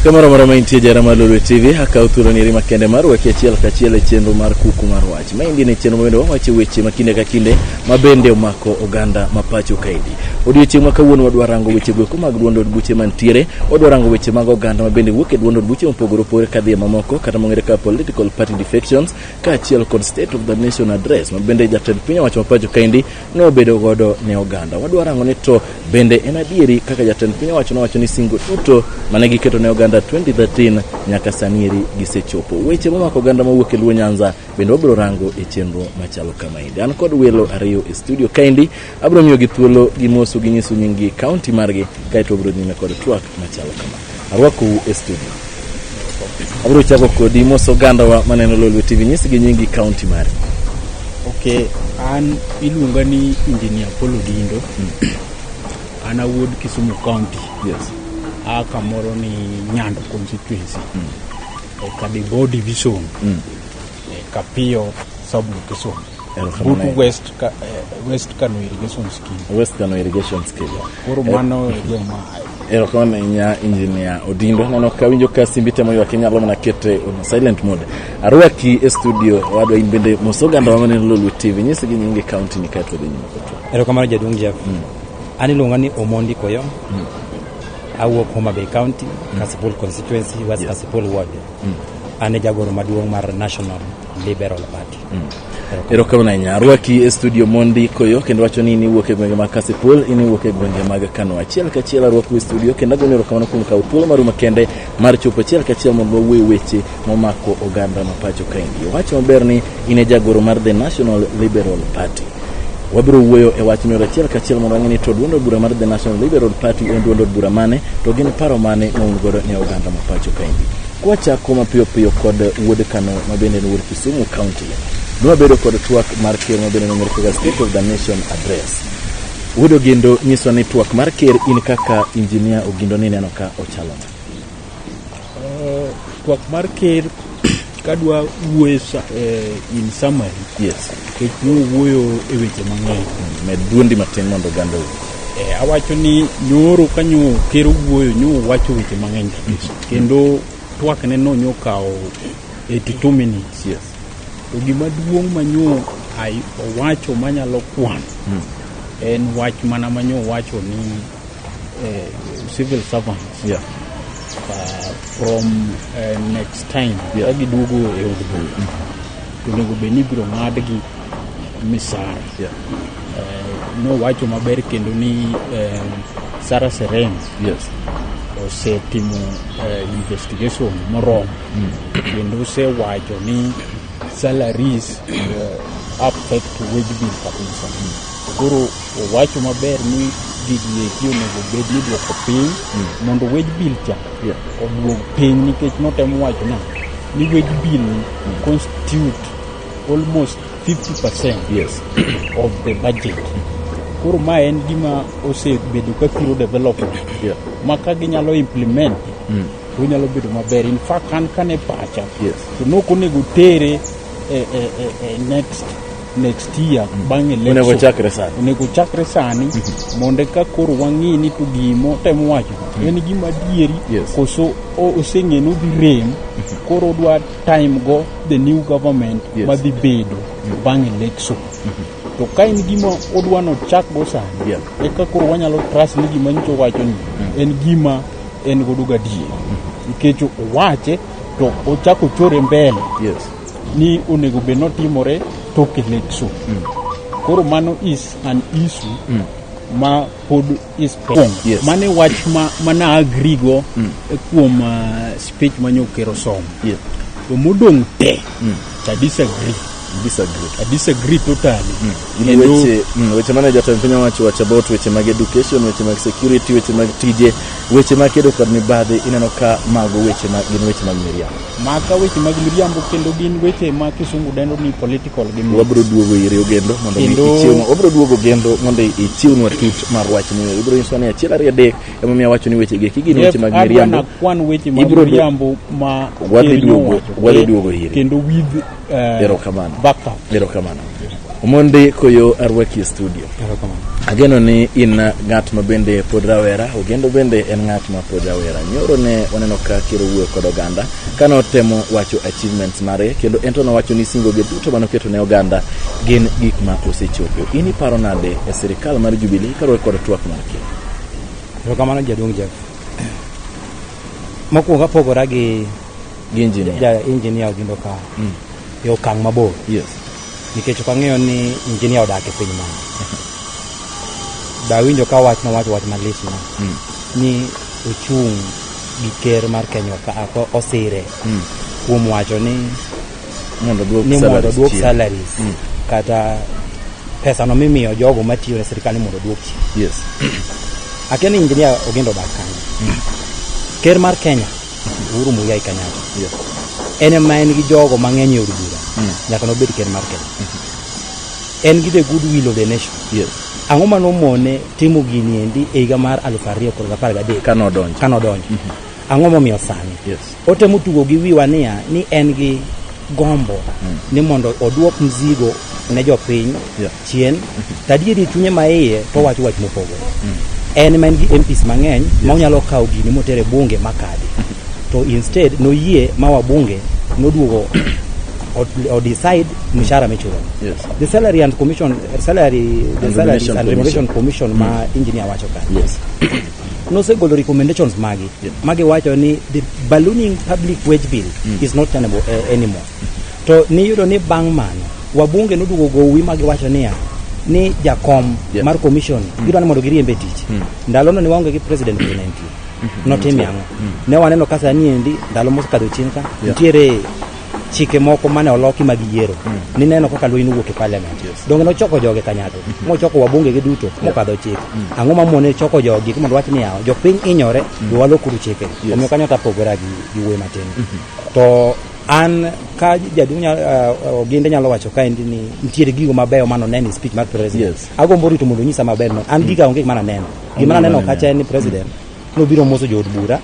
Kamoro amora ma intie jahera mar Lolwe TV, akawo thuolo ni eri makende mar rwaki achiel kachiel e chenro mar kuku mar wach. Maendi en chenro mabende wawacho weche ma kinde ka kinde ma bende omako oganda ma pacho kaendi. Odiochieng' ma kawuono wadwa rango weche goeko mag duond od buche mantiere, wadwa rango weche mag oganda ma bende wuok e duond od buche mopogore opogore kadhi e mamoko kata mong'ere kaka political party defections kaachiel kod state of the nation address ma bende jatend piny owacho ma pacho kaendi nobedo godo ne oganda. Wadwa rango ni to bende en adieri kaka jatend piny owacho nowacho ni singo duto mane giketo ne oganda 2013 nyaka sani eri gisechopo. Weche momako oganda mawuok e Luo Nyanza bende wabiro rango e chenro machalo kamaendi. An kod welo ariyo e studio kaendi, abiro miyogi thuolo gimosu ginyisu nying-gi, kaunti margi, kaeto wabiro nyime kod twak machalo kama. Arwakou e studio. Abiro chako kodi mos ogandawa maneno Lolwe TV, nyisgi nyingi kaunti mari. Ok, an iluonga ni Engineer Paul Odindo. An awuod Kisumu County. Yes. A kamoro ni Nyando constituency. E Kadibo division. E Kapiyo sub location. Erokamano But ahinya. West, ka, West Kano Irrigation Scheme. West Kano Irrigation Scheme. Koro mano e gweng' ma aye. Erokamano ahinya Engineer Odindo. Neno ka winjo ka simbi temo ywak inyalo mana kete on silent mode. Arwaki e studio wadwa in bende mos oganda wa maneno Lolwe TV. Nyisgi nyingi kaunti ni kaeto dhi nyime kod twak. Erokamano jaduong' Jeff. An iluonga ni Omondi Koyo. Awuok Homa Bay County, Kasipul constituency, West Kasipul Ward. An e jagoro maduong' mar National Liberal Party. Erokamano. Erokamano ahinya. Arwaki e studio Mondi Koyo kendo wacho ni in iwuok e gwenge mag Kasipul, in iwuok e gwenge mag Kano. Achiel kachiel arwaku e studio kendo agoni erokamano kuom kawo thuolo maru makende mar chopo achiel kachiel mondo wawuoye weche momako oganda ma pacho kaendi. Owacho maber ni in e jagoro mar The National Liberal Party. Wabiro wuoyo e wachno achiel kachiel mondo wang'e ni to duond od bura mar The National Liberal Party en duond od bura mane to gin paro mane ma un godo ne oganda ma pacho kaendi. Kwachako mapiyo piyo kod wuod Kano ma bende en wuod Kisumu County. Nwabedo kod twak mar ker ma bende nong'ere kaka State of the Nation Address. Wuod Ogindo nyiso ni twak mar ker in kaka injinia Ogindo ni ineno ka ochalo nade? Twak mar ker kadwa wuoyo in summary Yes. nikech nowuoyo e weche mang'eny. Med duondi matin mondo oganda owinj. Awacho ni nyoro ka nyo ker owuoyo nyo wacho weche mang'eny kabisa kendo twak ne no nyo kawo 82 minutes. Yes. To gima duong' ma nyo owacho manyalo kwano en wach mana ma nyo owacho ni civil servants from next time ka giduogo e od bura to onego bed ni ibiro ng'adgi misara. Nowacho maber kendo ni Sarah Serem osetimo investigation moromo kendo osewacho ni salaries affect wage bill kabisa. Koro owacho maber ni gigi eki onego bed ni iduoko piny mondo wage bill cha oduog piny nikech notemo wacho na ni wage bill constitute almost 50% of the budget. Koro ma en gima osebedo ka thiro development ma ka ginyalo implement to onyalo bedo maber. In fact an kane pacha to nok onego tere e next year bang' election. Onego chakre sani. Onego chakre sani mondo eka koro wang'i ni to gimo temo wacho en gima adieri koso oseng'e ni odhi rem koro odwa time go the new government madhi bedo bang' election. To ka en gima odwa nochak go sani eka koro wanyalo trust ni gima nyocha owacho ni en gima en godo gadier nikech owache to ochako ochore mbele ni onego bed notimore tok election. Koro mano is an issue ma pod is pending. Mano e wach ma na agree go kuom speech ma nyo ker osomo. To modong' te to I disagree. Disagree. I disagree totally. Gin weche mane jatend piny owacho wacho about weche mag education, weche mag security, weche mag tije, weche mag kedo kod mibadhi, ineno ka mago weche ma gin weche mag miriambo. Maka weche mag miriambo kendo gin weche ma kisungu dendo ni political gimmicks. Wabiro duogo iri Ogendo mondo mi ichiwnwa, wabiro duogo Ogendo mondo ichiwnwa tut mar wachni. Ibiro nyisowa ni achiel ariyo adek emomiyo awacho ni weche gi eki gin weche mag miriambo. Adwa nakwan weche mag miriambo ma ker nyowacho. Wadhi duogo iri. Kendo with Erokamano. backup. Erokamano. Omondi Koyo arwaki e studio. Erokamano. Ageno ni in ng'at ma bende pod rawera, Ogendo bende en ng'at ma pod rawera. Nyoro ne waneno ka ker owuoyo kod oganda kane otemo wacho achievements mare kendo en to nowacho ni singo ge duto manoketo ne oganda gin gik ma osechopo. In iparo nade e sirikal mar Jubilee kaluwore kod twak mar ker? Erokamano jaduong' Jeff. Mokwongo apogora gi Gi engineer. ja engineer Ogindo ka e okang' mabor. Nikech ok ang'eyo ni engineer odak e piny mane. Dawinjo ka wach nowacho wach malich na ni ochung' gi ker mar Kenya ka osire kuom wacho ni Mondo duok ni mondo salaries duok chien. salaries kata pesa no mimiyo jogo matiyo ne sirikal ni mondo oduok chien. Akia ni engineer Ogindo odak kanye. Ker mar Kenya Uhuru Muigai Kenyatta en ema en gi jogo mang'eny e od bura nyaka nobed ker mar Kenya. En gi the good will of the nation. Ang'o manomone timo gini endi e higa mar 2013 Kanodonjo. Kanodonjo. Ang'o momiyo sani? Otemo tugo gi wiwa niya ni en gi gombo ni mondo oduok mzigo ne jopiny chien. To adieri e chunye maiye to owacho wach mopogore. En ema en gi MPs mang'eny ma onyalo kawo gini motere bunge makadhi. To instead noyie ma wabunge noduogo o decide mshahara michulo. The salary and commission salary the And salaries Remuneration and remuneration commission ma engineer wacho ka. Nosegolo recommendations magi magiwacho ni the ballooning public wage bill is not tenable anymore. To niyudo ni bang' mano wabunge noduogo gowi magiwacho niya ni jakom mar commission gidwa ni mondo giriembe tich. Ndalono ne waonge gi president bende ne nitie. Notime ang'o? Ne waneno ka sani endi ndalo mosekadho chien ka nitiere chike moko mane oloki mag yiero. Nineno kaka lweny nowuok e parliament. Donge nochoko joge kanyakla mochoko wabunge gi duto mokadho chik. Ang'o mamone choko jogi mondo wach ni yawa jopiny hinyore we walokuru chike. Omiyo kanyo tapogora gi wuoyi matin. To an ka jaduong' Oginde nyalo wacho kaendi ni nitiere gigo mabeyo manoneno e speech mar president. Agombo rito mondo onyisa maber no. An giga onge gima naneno. Gima naneno kacha en ni president nobiro moso jood bura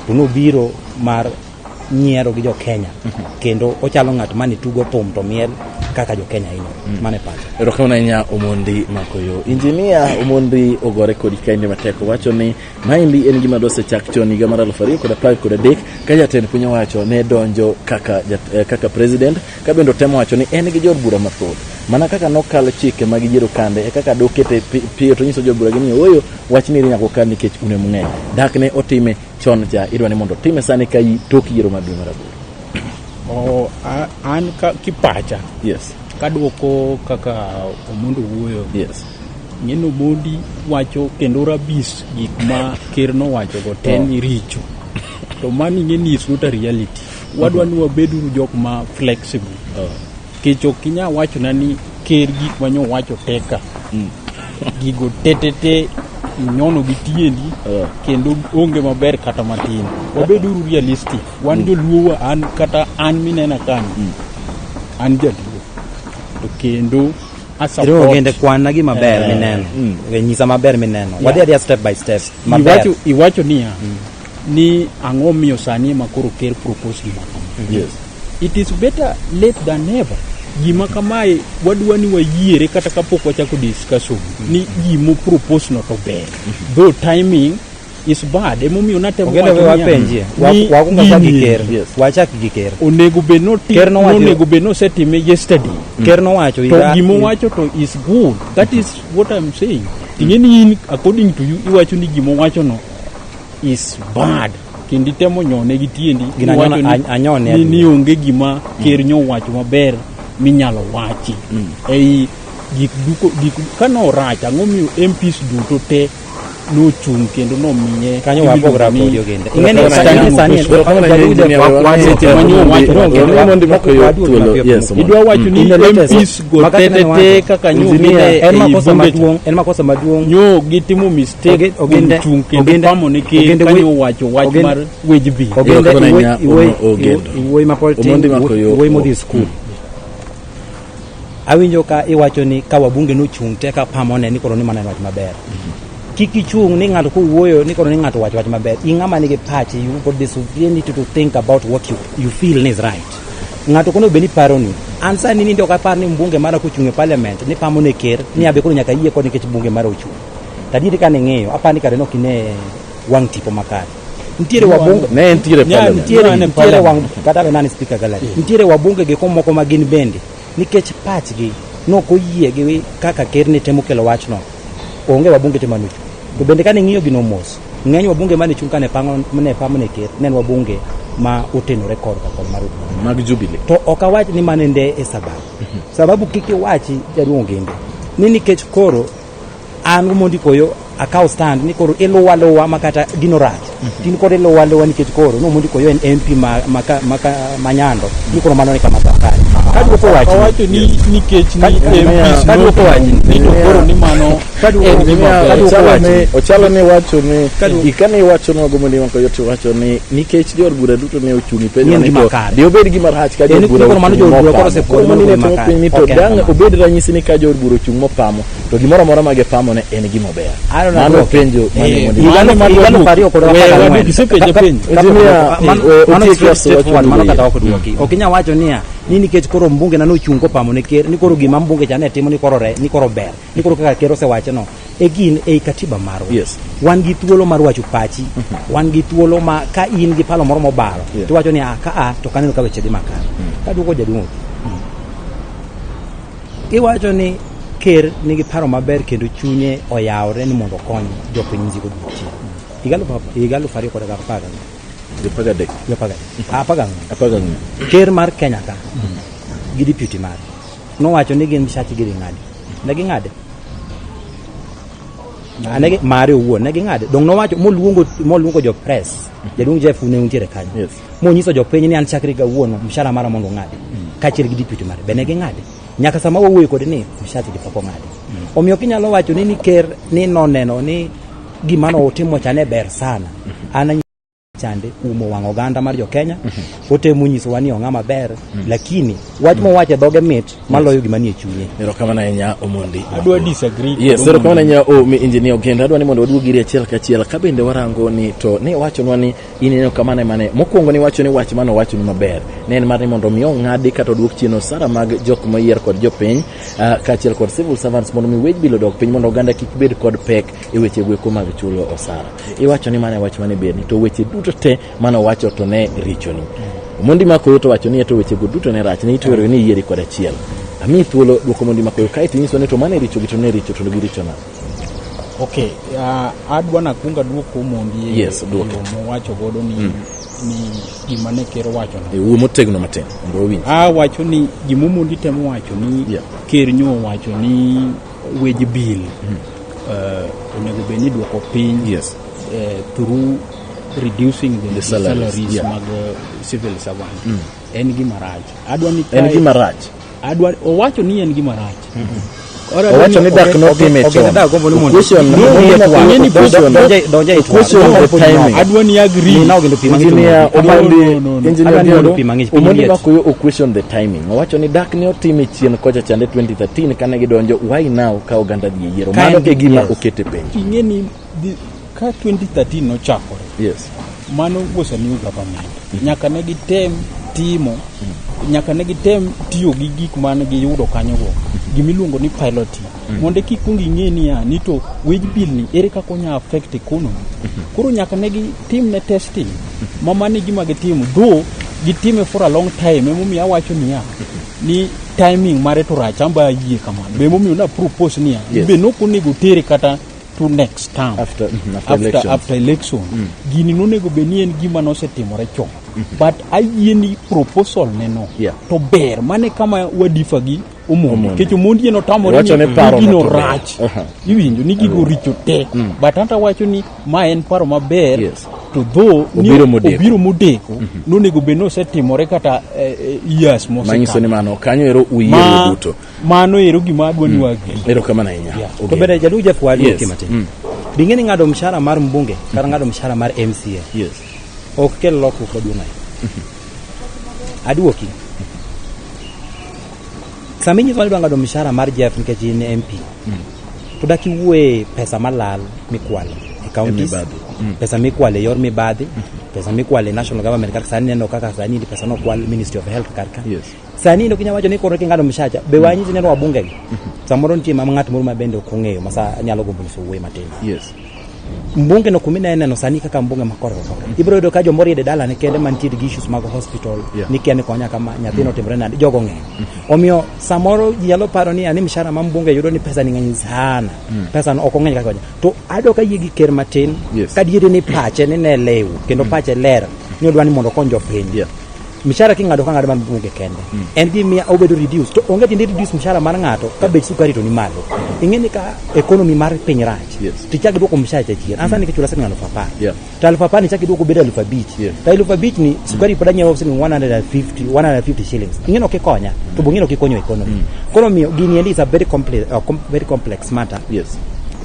to nobiro mar nyiero gi jo Kenya kendo ochalo ng'at mane tugo thum to miel kaka jo Kenya hinyore. Mano e pacha. Erokamano ahinya Omondi Makoyo. Injinia Omondi ogore kodi kaendi matek owacho ni maendi en gima dosechak chon higa mar 2013 ka jatend piny owacho ne donjo kaka, kaka president ka bende otemo wacho ni en gi jood bura mathoth mana kaka nokal chike mag yiero kande e kaka dokete piyo to nyiso jood bura gi ni ooyo wach ni nyaka okal nikech un ema ung'eny dak ne otime chon cha idwa ni mondo otime sani ka tok yiero mar dwe mar aboro. An ka kipacha kaduoko kaka Omondi wuoyo. Ng'eno Omondi wacho kendo rabis gik ma ker nowacho go te ni richo. To mano ing'e ni is not a reality. Wadwa ni wabeduru jok ma flexible. Kech ok inyal wachona ni ker gik manyowacho te ka. Gigo te te te inyono gi tiendi kendo onge maber kata matin. Wabeduru realistic. Wan joluo an kata an minena kani. An jaluo. To kendo a support. Ogende kwana gima ber mineno. Nyisa maber mineno. Wadhi adhiya step by step. Maber. Iwacho niya ni ang'o miyo sani ema koro ker propose gima kama. It is better late than never. Gima kamae wadwa ni wayiere kata kapok wachako discussion ni gimo propose no to ber. Though timing is bad. Emomiyo natemo Ogende we wacho niya, wapenjie. ni Wakwongo wachak gi gini ker. Wachak gi ker. Onego bed notim, Ker nowacho- nonego bed nosetime yesterday. Ker nowacho To gimowacho to is good. That is what I'm saying. Ting'e ni in according to you iwacho ni gimowacho no is bad. Kendo itemo nyone gi tiendi. Gina Iwacho anyone ni adier. onge gima ker nyowacho maber minyalo wachi. Ei gik duko gik kano rach ang'o miyo MPs duto te nochung' kendo nomiye Kanyo gima wapogora iluongo ni kodi Ogende. Ing'e ni standing sani ovation. jaduong' Seche ma nyowacho Omondi Makoyo thuolo. Yes, Omondi. Idwa wacho ni In the latest- MPs go Makata te te te ne kaka nyo Engineer, gine en ei makosa bunge cha. maduong' en makosa maduong' Nyo gitimo mistake kuom Ogende chung' kendo pamo ne ker Ogende ka nyowacho wach mar wage bill. Ogende Erokamano ahinya, Ogendo. iwuoyi mapod tin Omondi Makoyo. iwuoyi modhi skul. Awinjo ka iwacho ni ka wabunge nochung' te ka pamone ni koro ni mano en wach maber. Kik ichung' ni ng'ato kowuoyo ni koro ni ng'ato wacho wach maber. In ng'ama nigi pache, you got the sovereignty to think about what you feel is right. Ng'ato kono bed ni paroni. An sani ni ok apar ni mbunge mara kochung' e parliament ni pamo ne ker ni abe koro nyaka yie kode nikech bunge mara ochung'. To adieri ka ning'iyo apar ni kare nok ine wang' tipo makare. Nitiere wabunge Ne entiere Nya- parliament. nitiere Mane nitiere parliament. wang' kata be nani speaker gallery. Nitiere wabunge gi moko ma gin bende nikech pachgi nok oyie gi kaka ker ne temo kelo wachno. Onge wabunge te manochung'. To bende kane ing'iyo gino mos, ng'eny wabunge mane chung' kane pango ne pamo ne ker ne en wabunge ma otenore korka kod mar Odinga. Mag Jubilee. To ok awach ni mano ende e sababu. Sababu kik iwachi jaduong' Ogende ni nikech koro an Omondi Koyo akawo stand ni koro iluwa luwa ma kata gino rach. Tin koro iluwa luwa nikech koro no Omondi Koyo en MP ma Nyando ni koro mano ni kama kare. Kaduoko wachni. Owacho ni nikech ni MPs Kaduoko wachni. ni to koro ni mano en gima ber. Kaduoko wachni. Ochalo ni wacho ni ikane iwacho nwago mondo imako yot wacho ni nikech jood bura duto ne ochung' ipenjo Ni en ni gima to kare. de obed gima rach ka En jood bura koro mano ochung' jood bura koro mopamo. osepuodho Koro mondo mano obed ne temo makare. piny ni to Ok en dang' kamano. obed ranyisi ni ka jood bura ochung' mopamo to gimoro amora ma gipamo ne en gima ber. I don't know. Mano penjo mane mondo Higa Mano higa madwa aluf ariyo kod duoko. apar We gang'wen. waduoki, isepenja penjo. Engineer, Mano otiek is wacho straightforward, mano wiye. kata ok duoki. Ok inyal wacho niya ni nikech koro mbunge na nochung' kopamo ne ker ni koro gima mbunge cha ne timo ni koro re, ni koro ber ni koro kaka ker osewache no e gin ei katiba marwa. Yes. Wan gi thuolo mar wacho pachi. Wan gi thuolo ma ka in gi palo moro mobaro Yeah. tiwacho ni a ka a to kaneno ka weche dhi makare. Kaduoko jaduong' iwacho ni ker nigi paro maber kendo chunye oyawre ni mondo okony jopiny nzigo duok chien. Higa 2014 13. apar gang'wen 14. Ker mar Kenya ka gi deputy mare nowacho ni gin mshachi gidhi ng'adi. Ne ging'ade. Mare owuon ne ging'ade. Dong nowacho moluongo jo press. Jaduong' Jeff ne untiere kanyo. Yes. Monyiso jopiny ni an chakre kawuono mshahara mara mondo ong'adi. Kaachiel gi deputy mare. Be ne ging'ade. Nyaka sama wawuoyo kode ni mshahara gi pok ong'adi. Omiyo kinyalo wacho ni ker ni noneno ni gima notimo cha ne ber sana. An chande umo wang' oganda mar jo Kenya. Otemo nyisowa ni ong'ama ber, lakini wach mowacho e dhoge mit maloyo gima nie chunye. Erokamano ahinya Omondi. Adwa disagree. Yes, erokamano ahinya engineer Ogenda. Adwa ni mondo waduog iri achiel kachiel ka bende warango ni to ne wachonwa ni ineno kamano mane mokwongo ni wacho ni wach mane owachoni maber ne en mar ni mondo mi ong'adi kata oduok chien osara mag jok moyier kod jopiny kaachiel kod civil servants mondo mi wage bill odok piny mondo oganda kik bed kod pek e weche goeko mag chulo osara. Iwacho ni mano e wach mane berni to weche duto te mane owacho to ne richoni. Omondi Makoyo to wacho ni to weche go duto ne rach ne itwero ni yieri kod achiel. Amiyi thuolo duoko Omondi Makoyo kae to inyiso ni to mane richo gi to ne richo to giricho nade. Okay, adwa nakuong aduok Omondi e Yes, duoke. yo mowacho godo ni gima ne ker owacho no. E wuo motegno matin mondo wawinj. Awacho ni gima Omondi temo wacho ni ker nyo owacho ni wage bill onego bed ni iduoko piny through reducing the salaries, salaries mag civil servant en gima rach. Adwa ni En gima rach. Adwa owacho ni en gima rach. Owacho ni dak notime chon. Question question the timing. Adwa ni agree. Engineer Omondi, Engineer Adwa ni mondo Omondi, pi mang'ich, piny Omondi liet. Makoyo o question the timing. Owacho ni dak ne otime chien kocha chande 2013 kane gidonjo why now ka oganda dhi e yiero. Ka Mano en- e gima okete penjo. Ing'e ni ka 2013 nochakore mano was a new government. Nyaka ne gitem timo nyaka ne gitem tiyo gi gik mane giyudo kanyogo gimiluongo ni piloting mondo kik kuong ing'e niya ni to wage bill ni ere kaka onya affect economy. Koro nyaka ne gitim ne testing ma mano e gima gitimo though gitime for a long time emomiyo awacho niya ni timing mare to rach amba ayie kamano be emomiyo na propose niya be nok onego tere kata to next term After elections. After election gini nonego bed ni en gima nosetimore chon but ayie ni proposal ne no to ber mane kama wadifa gi Omondi Omondi. nikech Omondi en otamore Owacho ni paro gino no to ber. rach iwinjo ni gigo richo te but anta wacho ni ma en paro maber to though ni Obiro modeko. obiro modeko nonego bed ni osetimore kata years Manyiso ni mosekalo mano kanyo ero uyie duto. Mano ero gima adwa ni waagri. Erokamano ahinya. To bende jaduong' Jeff waduoki matin. Bing'e ni ng'ado mshahara mar mbunge kata ng'ado mshahara mar MCA ok kel lokruok maduong' ahinya. Aduoki. Sama inyiso ni idwa ng'ado mshahara mar Jeff nikech in MP, to dak iwuoye pesa malal mikwalo e counties, mibadhi. Pesa mikwalo e yor mibadhi, Pesa mikwalo e national government kar sani neno kaka sani ni pesa nokwal Ministry of Health kar ka. Yes. Sani ndo kinya wacho ni koro king'ado mshacha be wanyisi neno wabunge gi. Samoro nitie ma ng'at moro ma bende ok ong'eyo ma sa nyalo gombo nyiso wuoyi matin. Yes. Mbunge no kumine neno sani kaka mbunge ma korka korka. Ibiro yudo ka jomoriede dalane kende mantie gi issues mag hospital Yeah. ni kia ni konya kama nyathino otimore nade jogo ng'eny. Omiyo samoro ji nyalo paro ni ani mshahara ma mbunge yudo ni pesa ni ng'eny sana. Pesa no ok ong'eny kaka wacho. To ado ka yie gi ker matin Yes. ka diere ni pache ni ne lew kendo pache ler ni odwa ni mondo okony jopiny. Yeah. Mshahara king'ado ka ng'ado mar mbunge kende en gimiya obedo reduce to onge tiende reduce mshahara mar ng'ato ka bech sukari to ni malo. Ing'e ni ka economy mar piny rach Yes. tichak iduoko mshahara cha chien. An sani kichula siling 10,000. Yeah. To 10,000 ni chak iduoko bedo 5,000. Yeah. To 5,000 ni sukari pod anyiewo siling 150 shillings. Ing'e ni ok ikonya to bong'e ni ok ikonyo economy. Koro omiyo gini endi is a very complex, very complex matter. Yes.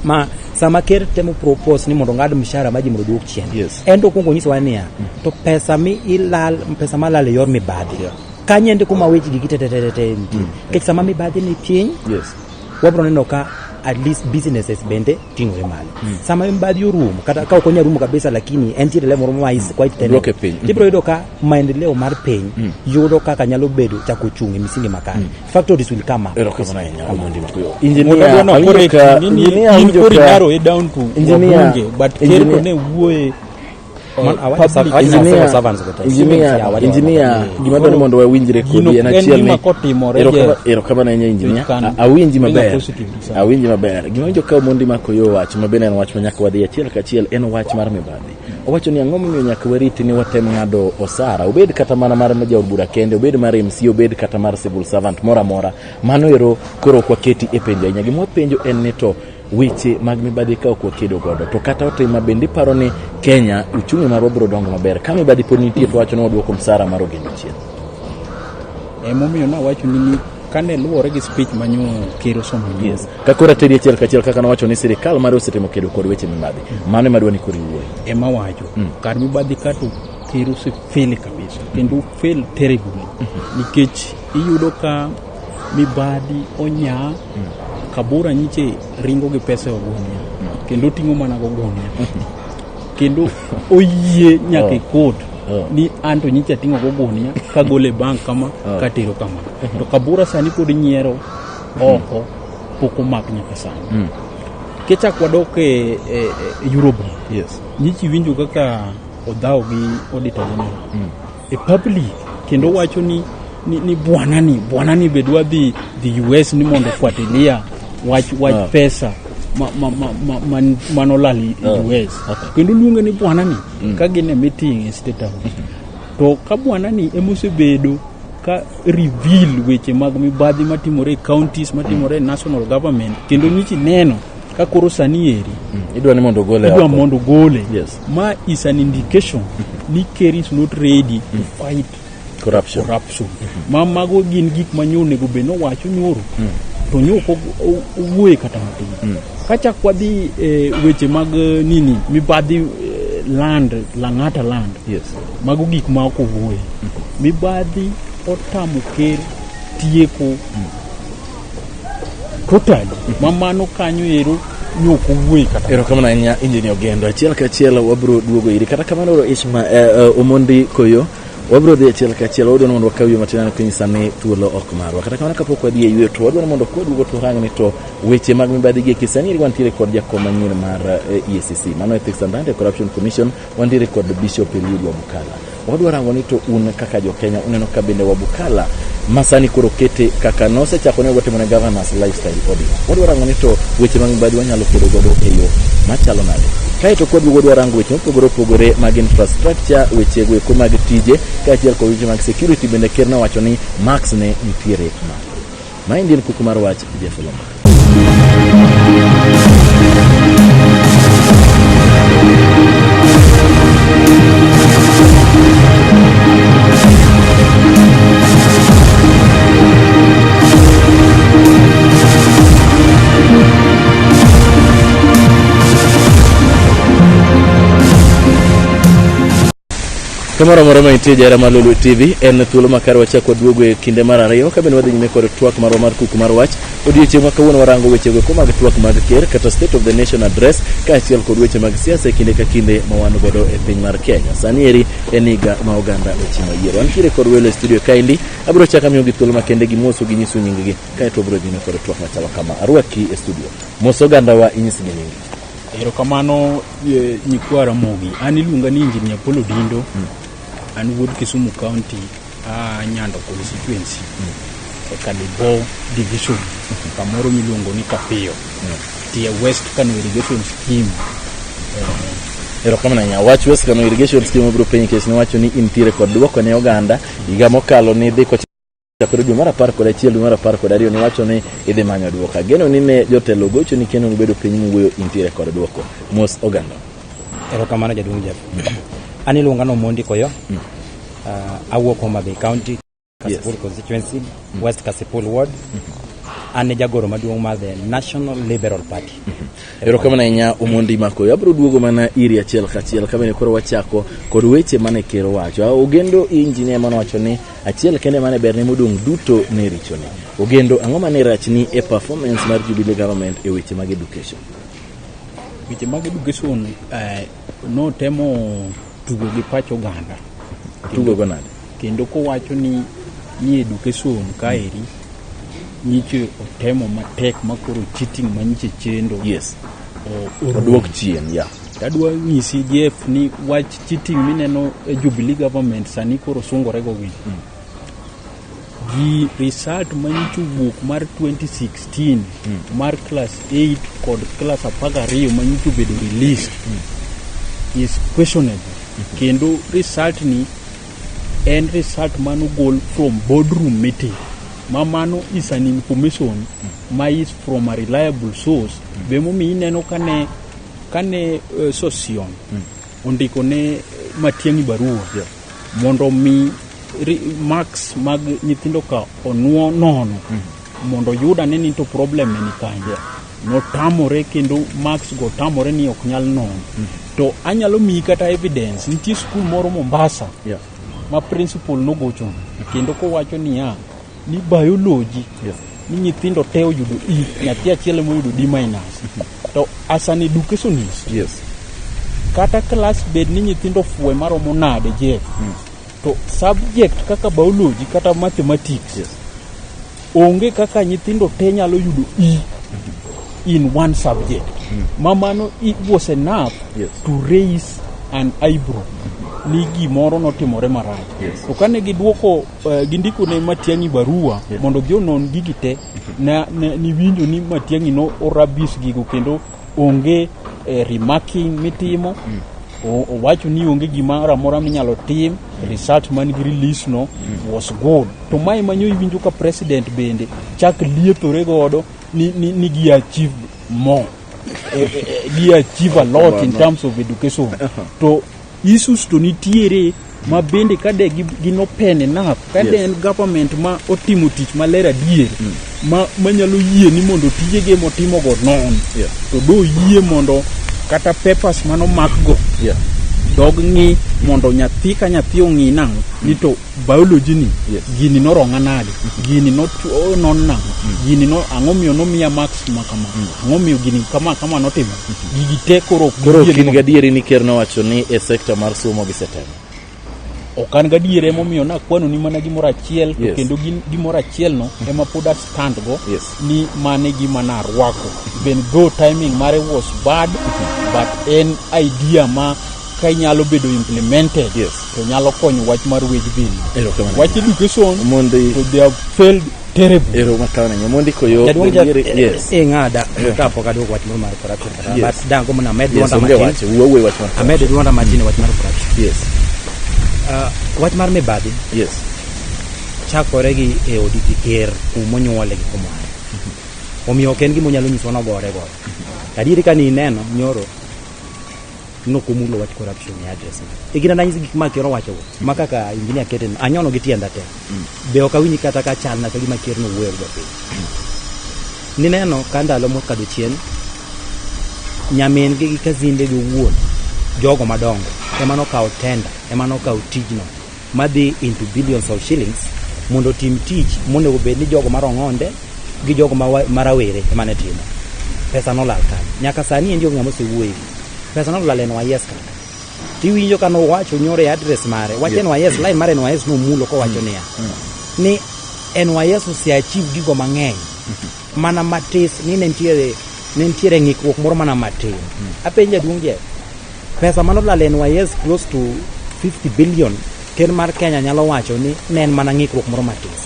Ma sama ker temo propose ni mondo ong'ad mshahara ma ji mondo oduok chien. Yes. En to okuongo onyisowa niya, to pesa mi ilal, pesa malal e yor mibadhi. Yeah. Kanyo endi kuma weche gi te te te te nitie. Nikech sama mibadhi ni piny, Yes. wabro neno ka at least businesses bende ting'ore malo. Sama mibadhi orumo, kata ka ok onyal rumo kabisa lakini entiere level moro ma is quite tenable. Oduoke piny. Tibro yudo ka maendeleo mar piny yudo kaka nyalo bedo chako chung' e misingi makare. Factories will come up. Erokamano ahinya Omondi Makuyo. Mondo Engineer, adwa awinjo correct ka ni ni engineer in awinjo koro ka inarrow it down to Engineer, wabunge but ker to engineer. ne wuoye Man, awacho public. awacho Engineer, civil servants go te. engineer, Yeah, wacho- engineer, gima dwaro ni mondo wawinjre Gino kodi en en achiel gima ni kotimore, Jeff. erokamano ahinya engineer. It can Awinji bring a maber. positive result. Awinji maber. Gima winjo ka Omondi Makoyo owacho ma bende en wach ma nyaka wadhi achiel kachiel en wach mar mibadhi. Owacho ni ang'o momiyo nyaka wariti ni watem ng'ado osara obed kata mana mar jaod bura kende obed mar MC obed kata mar civil servant moro amora. Mano ero koro ok waketi e penjo ahinya. Gima wapenjo en ni to weche mag mibadhi ka ok wakedo godo to kata otim ma bende iparo ni Kenya uchumi marwa biro dongo maber ka mibadhi pod nitie to wacho ni waduoko msara mar ogendo chien. Emomiyo nawacho ni ni kane luwore gi speech manyo ker osomo nyoro. Yes. Ka koro ateri achiel kachiel kaka nowacho ni sirikal mare osetemo kedo kod weche mibadhi. Mano ema adwa ni koro iwuoye. Ema wacho kar mibadhi ka to ker osefail kabisa kendo fail terribly nikech iyudo ka mibadhi onya Kabura nyiche ringo gi pesa e ogunia kendo oting'o mana gogunia kendo oyie nyaka e court ni an to nyiche ating'o gogunia kagolo e bank kama katero kama to Kabura sani pod nyiero oko pok omak nyaka sani kichak wadok e Eurobond Yes. nyichi winjo kaka odhaw gi auditor general e public kendo wacho ni bwana ni be dwa dhi US ni mondo fuatilia wach pesa manolal i US kendo luonge ni bwana ni ka gin e meeting e State House to ka bwana ni emosebedo ka reveal weche mag mibadhi matimore e counties matimore e national government kendo nyichi neno ka koro sani eri Idwa ni mondo ogole idwa oko. mondo gole Yes. ma is an indication ni ker is not ready to fight Corruption. corruption ma mago gin gik ma nyo onego bed nowacho nyoro to nyo ok owuoye kata matin kachak wadhi e weche mag nini mibadhi land Lang'ata land Yes. mago gik ma ok owuoye mibadhi otamo ker tieko totally ma mano kanyo ero nyo ok owuoye kata Erokamano ahinya Engineer Ogendo. Achiel kachiel wabiro duogo iri. Kata kamano ero Ishma Omondi Koyo wabiro dhi achiel kachiel wadwa ni mondo wakaw yo matin kinyisa ni thuolo ok marwa. Kata kamano kapok wadhi e yweyo to wadwa ni mondo kwaduogo to warang ni to weche mag mibadhi gi eki sani wantiere kod jakom manyien mar EACC mano Ethics and Anti-Corruption Commission wantiere kod Bishop Eliud Wabukala. Wadwa rango ni to un kaka jo Kenya uneno ka bende Wabukala ma sani koro kete kaka nosechako ne watimo ne governors lifestyle audit. Wadwa rango ni to weche mag mibadhi wanyalo kedo godo e yo machalo nade. Kaeto kwaduogo wadwa rango weche mopogore opogore mag infrastructure, weche go eko mag tije kaachiel kod weche mag security bende ker nowacho ni marks ne nitiere malo. Maendi en kuku mar wach Jeff Olomba. Kamoro amora ma intie jahera mar Lolwe TV, en thuolo makare wachak waduogo e kinde mar ariyo ka bende wadhi nyime kod twak marwa mar kuku mar wach. Odiechieng' ma kawuono warango wechego eko mag twak mag ker kata State of the Nation Address kaachiel kod weche mag siasa e kinde ka kinde ma wan godo e piny mar Kenya. Sani eri en higa ma oganda ochimo yiero. Wantiere kod welo e studio kaendi, abiro chako amiyogi thuolo makende gimoso ginyisu nying-gi kaeto wabiro nyime kod twak machalo kama. Arwaki e studio. Mos ogandawa inyisgi nyingi. Erokamano nyikwa Ramogi. An iluonga ni Engineer Paul Odindo. An wuod Kisumu County, a Nyando constituency. E Kalibo division, kamoro miluongo ni Kapiyo. Tie West Kano Irrigation Scheme. Erokamano ahinya. Wach West Kano Irrigation Scheme obiro penji nikech niwacho ni intiere kod duoko ne oganda higa mokalo ni dhi kochakore dwe mar 11 dwe mar 12 niwacho ni idhi manyo duoko. Ageno ni ne jotelo gocho ni kendo nubedo piny muwuoyo intiere kod duoko. Mos oganda. Erokamano jaduong' Jeff. An iluonga ni Omondi Koyo. Awuok Homa Bay County, Kasipul constituency, West Kasipul Ward. An e jagoro maduong' mar the National Liberal Party. Erokamano ahinya Omondi Makoyo. Abiro duogo mana iri achiel kachiel ka bende koro wachako kod weche mane ker owacho. Ogendo engineer mane owacho ni achiel kende mane berne modong' duto ne richone. Ogendo ang'o mane rachni e performance mar Jubilee government e weche mag education? Weche mag education notemo tugo gi pach oganda. Tugo go nade? Kendo kowacho ni education kaeri nyiche otemo matek makoro cheating manyiche chendo Oduok chien, ya. Adwa nyisi Jeff ni wach cheating mineno e Jubilee government sani koro sungore go gi. Gi result manyicho wuok mar 2016 mar class 8 kod class 12 manyicho bedo released is questionable. Kendo result ni en result manogol from boardroom meeting. Ma mano is an information ma is from a reliable source. Be momiyo ineno kane Sosion ondiko ne Matiang'i barua mondo mi marks mag nyithindo ka onuo nono mondo oyud ane ni to problem ne ni kanye. Notamore kendo marks go tamore ni ok nyal nono. To anyalo miyi kata evidence, nitie skul moro Mombasa ma principal nogocho kendo kowacho niya ni biology ni nyithindo te oyudo E, nyathi achiel ema oyudo D minus. To as an educationist, kata class bed ni nyithindo fuwe maromo nade Jeff, to subject kaka biology kata mathematics onge kaka nyithindo te nyalo yudo E in one subject. Ma mano it was enough to raise an eyebrow ni gimoro notimore marach. To kane giduoko gindiko ne Matiang'i barua mondo odhi onon gigi te, niwinjo ni Matiang'i no orabis gigo kendo onge remarking mitimo. Owacho ni onge gimoro amora minyalo tim, result man gi release no was good. To mae manyo iwinjo ka president bende chak liethore godo ni gi achieve more. Gi achieve a lot in terms of education. To issues to nitiere ma bende ka de gin open enough, ka de en government ma otimo tich maler adier, ma manyalo yie ni mondo tijege motimo go non, to do yie mondo kata papers manomak go dog ng'i mondo nyathi ka nyathi ong'i nang'o ni to biology ni gini norong'a nade, gini non nang'o, gini no ang'o miyo nomiya marks ma kama, ang'o miyo gini kama kama notimo gigi te koro ok Koro ok in gadieri ni ker nowacho ni e sekta mar somo gisetemo. Ok an gadier, emomiyo nakwano ni mana gimoro achiel to kendo gimoro achiel no ema pod a stand go ni mane gima narwako, even though timing mare was bad, but en idea ma ka inyalo bedo implemented to nyalo konyo wach mar wage bill, Erokamano. wach education Mondi to they have failed terribly. Erokamano ahinya. Mondi koyo Jaduong' yes. Ing'ada kapok aduoko wach moro mar corruption kata but dango mana amed duonda onge matin. wach. Wuo wach mar Amed duonda matin e wach mar corruption. Wach mar mibadhi chakore gi e od ker kumonyuole gi kumoaye. Omiyo ok en gima onyalo nyisowa nogore godo. Adieri ka nineno nyoro nokomulo wach corruption e address ne. E gina nanyisi gik ma ker owacho go, ma kaka engineer kete no, anyono gi tienda te. Be ok awinji kata ka chalna ka gima ker nowuoyo gi jopiny. Nineno ka ndalo mokadho chien, nyamin gi gi kazinde gi owuon, jogo madongo, ema nokawo tender, ema nokawo tijno madhi into billions of shillings mondo otim tich monego bed ni jogo marong'onde gi jogo ma rawere ema ne timo. Pesa nolal kanyo. Nyaka sani endi onge ng'ama osewuoye. Pesa nolal e NYS kaka. Tiwinjo ka nowacho nyoro e address mare. Wach NYS, line mar NYS nomulo kowacho niya. Ni NYS ose achieve gigo mang'eny. Mana matis ni ne nitiere ng'ikruok moro mana matin. Apenjo jaduong' Jeff. Pesa manolal e NYS close to 50 billion ker mar Kenya nyalo wacho ni ne en mana ng'ikruok moro matis.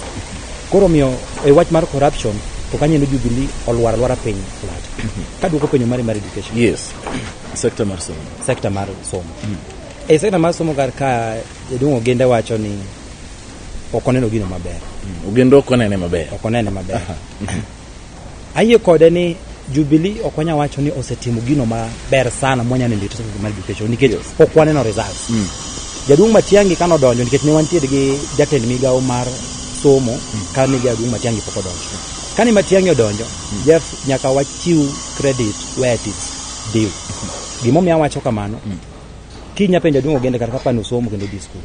Koro omiyo e wach mar corruption to kanyo endo Jubilee olwar alwara piny flat. Kaduoko penjo mari mar education. Yes. Sector mar somo. Sector mar somo. E sector mar somo kar ka jaduong' Ogende wacho ni ok oneno gino maber. Ogendo ok onene maber. Ok onene maber. Ayie kode ni Jubilee ok wanya wacho ni osetimo gino maber sana mwanya neno e sector mar education nikech ok waneno results. Jaduong' Matiang'i kanodonjo nikech ne wantiere gi jatend migawo mar somo kane jaduong' Matiang'i pok odonjo. Kane Matiang'i odonjo, Jeff nyaka wachiw credit where it is due. Gimomiyo awacho kamano, kinya penjo jaduong' Ogende kata kaka nosomo kendo odhi skul.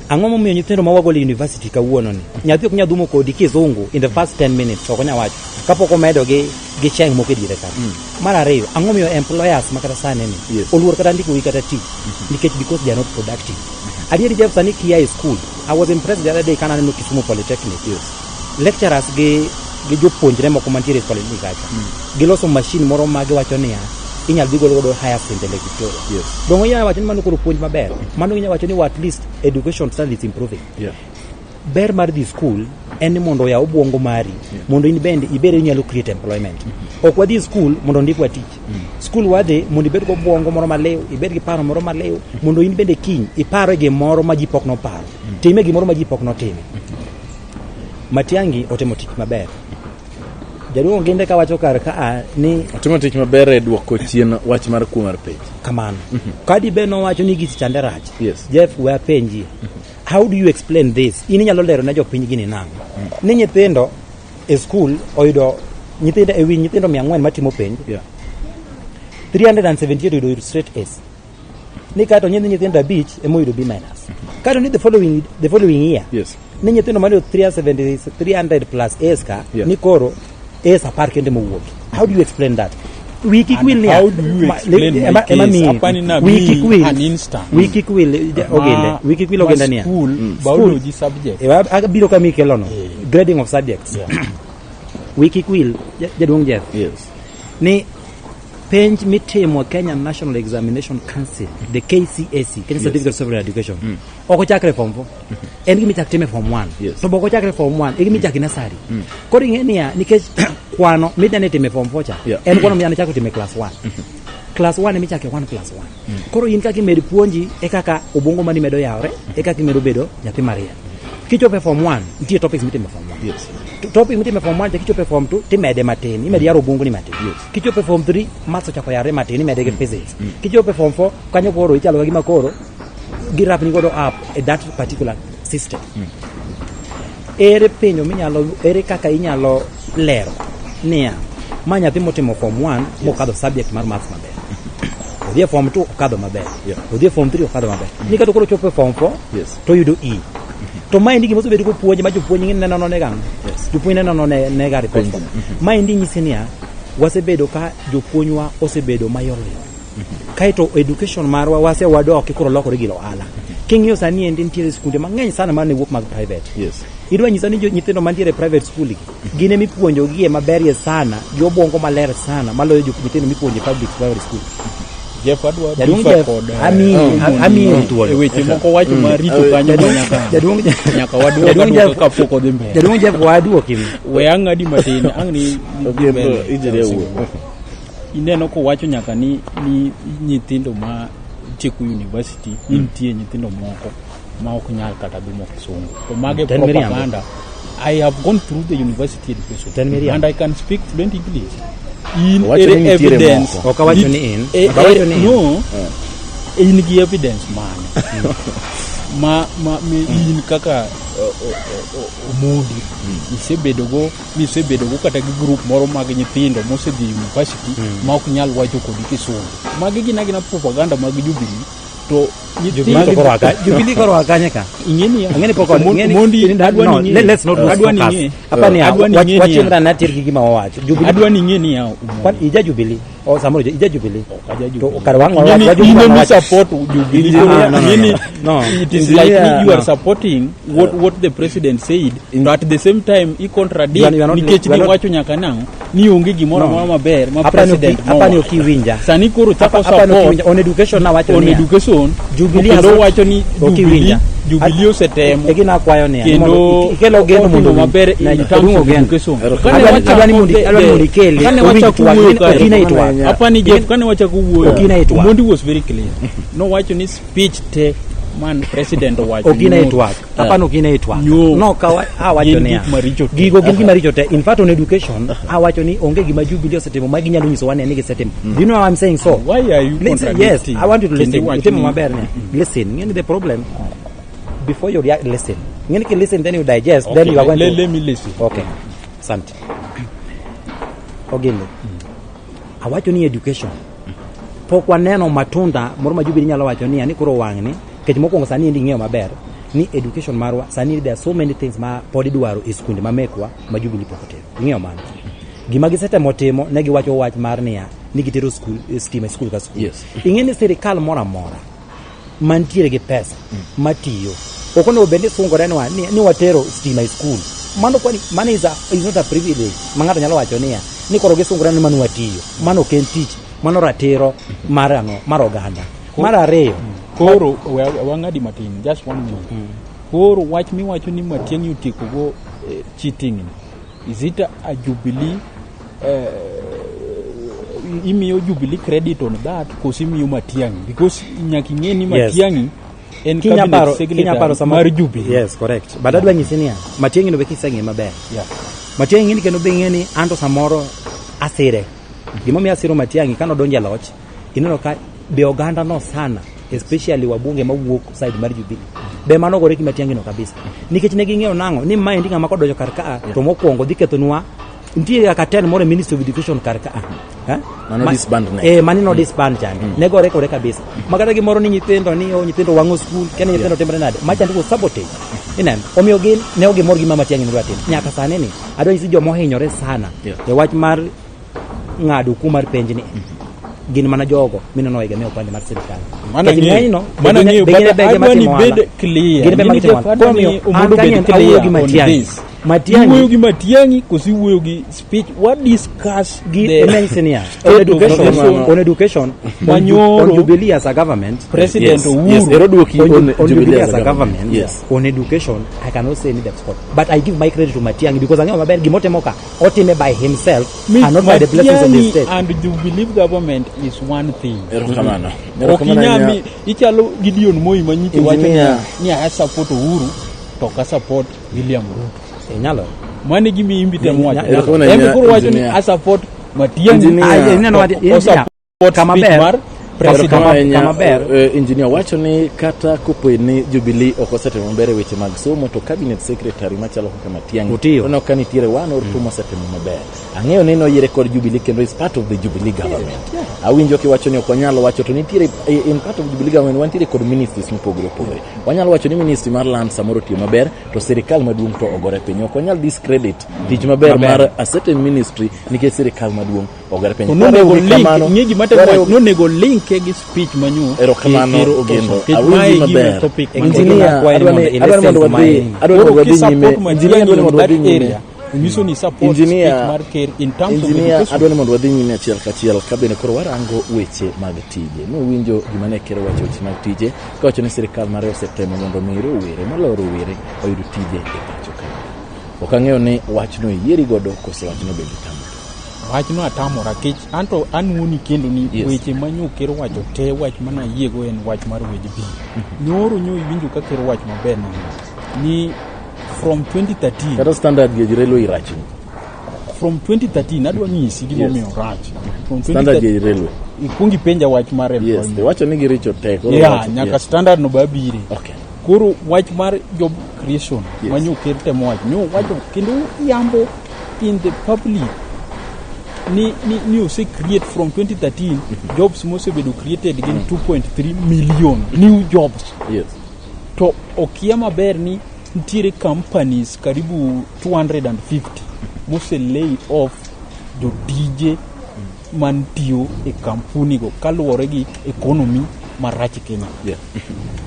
Ang'o momiyo nyithindo ma wagolo e university kawuono ni nyathi ok nyal dhumo kodi kizungu in the first 10 minutes ok onyal wacho kapok omedo gi cheng moko e diere ka. Mar ariyo, ang'o momiyo employers ma kata sani ni oluor kata ndiko gi kata tich nikech because they are not productive. Adieri Jeff sani kia e school I was impressed the other day kana aneno Kisumu Polytechnic. Lecturers gi jopuonjre moko mantiere e polytechnic kacha giloso machine moro ma giwacho niya inyal dhi gol godo hyacinth e Lake Victoria. Dongo inyalo wacho ni mano koro puonj maber. Mano inyalo wacho ni at least education standard is improving. Ber mar dhi school en ni mondo oyaw obwongo mari mondo in bende ibed inyalo create employment. Ok wadhi school mondo ondikwa tich. School wadhi mondo ibed gobwongo moro maliw, ibed gi paro moro maliw, mondo in bende kiny iparo gimoro ma ji pok noparo. Time gimoro ma ji pok notime. Matiang'i otimo tich maber. Jaduong' Oginde kawacho kar ka ni Otimo tich maber e duoko chien wach mar kuo mar penj. Kamano. Kadi be nowacho ni gich chande rach. Jeff, we apenji. How do you explain this? In inyalo lero ne jopiny gini nang'o? Ni nyithindo e school oyudo nyithindo e wi nyithindo 400 matimo penj. 378 oyudo straight A's. Ni kato nyithindo 5 ema oyudo B minus. Kato ni the following year. Ni nyithindo mane 370 300 plus A's ka ni koro A's 10 kende mowuok. How do you explain that? Wi kik wil niya. How do you explain my case? Apani na wi kik wil an instant. Wi kik wil Ogende. Wi kik wil Ogende niya. School, biology subject. Abiro kama ikelono. Grading of subjects. Wi kik wil jaduong' Jeff. Ni penj mitimo Kenya National Examination Council, the KCSE, Kenya Certificate of Secondary Education. Ok ochakre form 4. En gima ichak time form 1. To bok ochakre form 1, e gima ichak nursery. Koro ing'e niya, nikech kwano midani time form 4 cha, en kwano midani chako time class 1. Class 1 ema ichake 1 plus 1. Koro in kaka imed puonji e kaka obwongo mani medo yawre, e kaka imedo bedo nyathi mariek. Kichopo e form 1, nitie topics mitimo e form 1. Topic mitimo e form 1 cha kichopo e form 2 timede matin, imedo yaro obwongoni matin. Kichopo e form 3, maths ochako yarre matin, imede gi physics. Kichopo e form 4, kanyo koro ichalo ka gima koro girapni godo up e that particular system. Ere penjo minyalo, ere kaka inyalo lero niya, ma nyathi motimo form 1 mokadho subject mar maths maber. Odhi e form 2 okadho maber. Odhi e form 3 okadho maber. Ni kata koro chopo e form 4 to oyudo E. To maendi gima osebedo kopuonj ma jopuonj neno ne gang'o? Jopuonj neno ne ga report form. Maendi nyisi niya, wasebedo ka jopuonjwa osebedo mayolo yolo. Kaeto education marwa wase wadoki koro lokore gir ohala. King'iyo sani endi nitiere skunde mang'eny sana mane wuok mag private. Idwa nyisa ni nyithindo mantiere e private school gi gin ema ipuonjogie maberie sana gi obwongo maler sana maloyo nyithindo mipuonjo e public private school. Jeff adwa Jaduong' differ Jeff, kod amiyi thuolo. E weche moko wacho maricho kanyo ma nyaka nyaka waduok Jaduong' aduoka Jeff- kapok odhi mbele. Jaduong' Jeff waduoki. We ang'adi matin ang' ni Okay, mbele. engineer wuo. Ineno kowacho nyaka ni nyithindo ma tieko university ni nitie nyithindo moko ma ok nyal kata dhumo kisungu to mage Ten miriambo. propaganda. I have gone through the university education Ten miriambo. and I can speak fluent English. In Owacho ni ere nitiere evidence moko. Ok awacho ni in. Eh, Ok awacho ni in. No, in gi evidence mane Ma in kaka Omondi isebedogo misebedogo kata gi group moro mag nyithindo mosedhi university ma ok nyal wacho kodi kisungu. Magi gin agina propaganda mag Jubilee to Jubilee koro wakanye ka. Ing'eni Ang'eni pok Mondi adwa ni let's not lose focus. Apani wachimra na tir gi gima wawacho. Jubilee adwa ni ing'e niya Kwan ija Jubilee. O samoro ija Jubilee. To kar wang' wacho Jubilee support Jubilee. No, it is like you are supporting what the president said, but at the same time i contradict nikech ni wacho nyaka nang'o ni onge gimoro amora maber ma president apani ok iwinja. Sani koro chako support on education na wacho on education Jubilee wacho ni Jubilee Jubilee osetemo e gina akwayo ni mondo ikelo geno mondo maber in terms of education. Adwa ni mondo ikele kane wachako wuoyo kae apani Jeff kane wachako wuoyo Omondi was very clear no wacho ni speech te man president owacho okine itwak apano okine itwak no ka awacho niya gigo gin gima richo te. In fact on education awacho ni onge gima Jubilee osetimo ma ginyalo nyiso wane ni gisetimo. Do you know why I'm saying so? Why are you contradicting? Yes, I want you to listen. Itimo maber ni listen. Ngeni the problem before you react, listen. Ngeni ki listen then you digest, okay, then you are going to let me listen. Okay. Asante. Ogende. Awacho ni education pok waneno matunda moro ma Jubilee nyalo wacho ni koro wang'ni kech mokwongo sani endi ng'eyo maber ni education marwa sani there are so many things ma pod idwaro e skunde ma mekwa ma Jubilee pok otero. Ing'eyo mano. Gima gisetemo timo ne giwacho wach mar niya ni gitero skul stima e skul ka skul. Yes. Ing'e ni sirikal moro amora mantiere gi pesa matiyo ok onego bed ni sungore ni watero stima e skul. Mano kwani mano is not a privilege ma ng'ato nyalo wacho niya ni koro gisungore ni mano watiyo. Mano ok en tich, mano ratiro mar ang'o mar oganda. Mar ariyo koro wang'adi matin just one minute. Koro wach miwacho ni Matiang'i otieko go cheating ni is it a Jubilee imiyo Jubilee credit on that koso imiyo Matiang'i? Because nyaka ing'e ni Matiang'i en cabinet secretary mar Jubilee. Yes, correct. But adwa nyisi niya Matiang'i no be kiseng'e maber. Matiang'i ni kendo be ing'e ni anto samoro asire. Gimomiyo asiro Matiang'i kano donjo e loch ineno ka be oganda no sana especially wabunge mawuok side mar Jubilee be mano gore gi Matiang'i no kabisa nikech ne ging'eyo nang'o ni maendi ng'ama kodonjo kar ka to mokwongo dhi kethonwa nitie kaka ten moro e Ministry of Education kar ka mano disband ne mano no disband chande ne gore kode kabisa makata gimoro ni nyithindo ni nyithindo wang'o skul kendo nyithindo timre nade macha ndiko sabotage ineno omiyo gin ne ok gimor gi ma Matiang'i nodwa timo nyaka sani ni adwa nyisi joma ohinyore sana e wach mar ng'ado kum mar penj ni gin mana jogo mineno egamia upande mar sirikal. Mana ng'eyo but adwa ni bed clear. Gin be magitimo omiyo an kanyo awuoyo gi Matiang'i. Matiang'i wuoyo gi Matiang'i koso iwuoyo gi speech what discuss gi the on education on education on Jubilee as a government President Uhuru yes ero duoki on Jubilee as a government yes. On education I cannot say any depth spot but I give my credit to Matiang'i because ang'eyo maber gimotimo ka otime by himself and not by the blessings of the state. And Jubilee government is one thing. Erokamano. Okinyami ichalo Gideon Moi manyicho wacho ni I support Uhuru to ka support William Ruto. Inyalo. Mane gima imbi temo wacho. Embe koro wacho ni I support Matiang'i. Ineno support kama ber president kama ber engineer wacho ni kata kopo ni Jubilee ok osetimo maber e weche mag somo to cabinet secretary machalo kaka Matiang'i oneno ka nitiere one or two mosetimo maber. Ang'eyo ni noyiere kod Jubilee kendo is part of the Jubilee government. Awinjo kiwacho ni ok wanyal wacho to nitiere in part of Jubilee government wantiere kod ministries mopogore opogore. Wanyalo wacho ni ministry mar land samoro tiyo maber to sirikal maduong' to ogore piny. Ok wanyal discredit tich maber mar a certain ministry nikech sirikal maduong' ogore piny. Nonego link gi speech manyo. Erokamano Ogendo. Awinji maber. Engineer adwa mondo wadhi nyime. Engineer adwa mondo wadhi nyime. Nyiso ni support speech mar ker in terms of education. Adwa ni mondo wadhi nyime achiel kachiel ka bende koro warango weche mag tije. Nuwinjo gima ne ker owacho weche mag tije kawacho ni sirikal mare osetemo mondo mi rowere moloyo rowere oyud tije e pacho ka. Ok ang'eyo ni wachno iyieri godo koso wachno bende tamori. Wachno atamora kech anto anuoni kendo ni weche manyo ker owacho te wach mana ayiego en wach mar wage bill. Nyoro nyo iwinjo ka ker owacho maber ni from 2013 kata standard gauge railway rach. From 2013 adwa nyisi gimomiyo rach. From standard gauge railway ikuongi penja wach mar employment. Yes, wacho ni giricho te. Yeah, nyaka standard no babire. Okay. Koro wach mar job creation ma nyo ker temo wacho, nyo wacho kendo yambo in the public ni ose create from 2013 jobs mosebedo created gin 2.3 million new jobs. To okia maber ni nitiere companies karibu 250 mose lay off jotije mantiyo e kampuni go kaluwore gi economy marach e Kenya.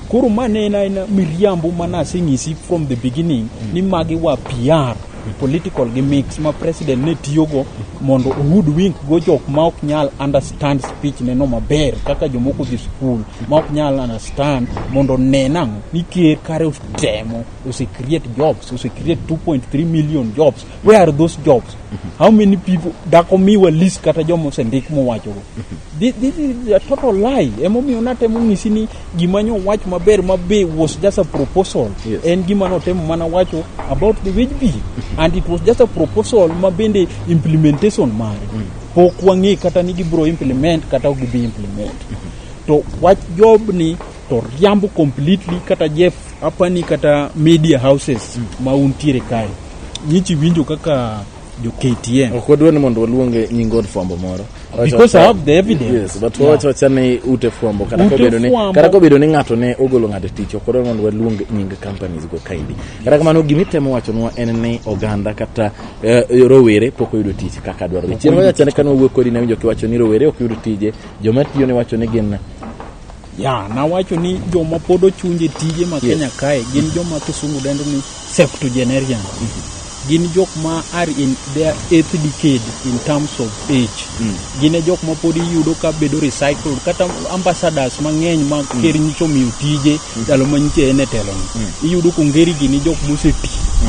Koro ma ne en aena miriambo mana aseng'isi from the beginning ni magi wa PR political gimmicks ma president ne tiyogo mondo hoodwink go jok ma ok nyal understand speech neno maber kaka jomoko dhi school ma ok nyal understand mondo ne nang'o ni ker kare otemo ose create jobs, ose create 2.3 million jobs. Where are those jobs? How many people dako miwa list kata joma osendik mowachogo? This is a total lie. Emomiyo natemo ng'isi ni gima nyo wach maber ma be was just a proposal. En gima notemo mana wacho about the wage bill and it was just a proposal ma bende implementation mare pok wang'e kata ni gibro implement kata ok gibi implement. To wach job ni to riambo completely. Kata Jeff apani kata media houses ma untiere kae nyichi winjo kaka jo KTN. Ok wadwa ni mondo waluonge nying od fwambo moro. Because I have the evidence. Yes, but wawacho wacha ni ute fwambo kata Ute kobedo ni fwambo. Kata kobedo ni ng'ato ne ogolo ng'ato e tich, ok wadwa mondo waluong nying companies go kaendi. Kata kamano, gimitemo wachonwa en ni oganda kata rowere pok oyudo tich kaka dwarore. Chien wacha chane kane wawuoyo kodi, nawinjo kiwacho ni rowere ok yud tije, joma tiyo ne wacho ni gin Ya, nawacho ni joma pod ochunje tije ma Kenya kae gin joma kisungu dendo ni septuagenarian. Gin jok ma are in their eighth decade in terms of age. Gin e jok ma pod iyudo ka bedo recycled, kata ambassadors mang'eny ma ker nyicho omiyo tije ndalo ma nyiche en e telo ni. Iyudo kongeri gini jok moseti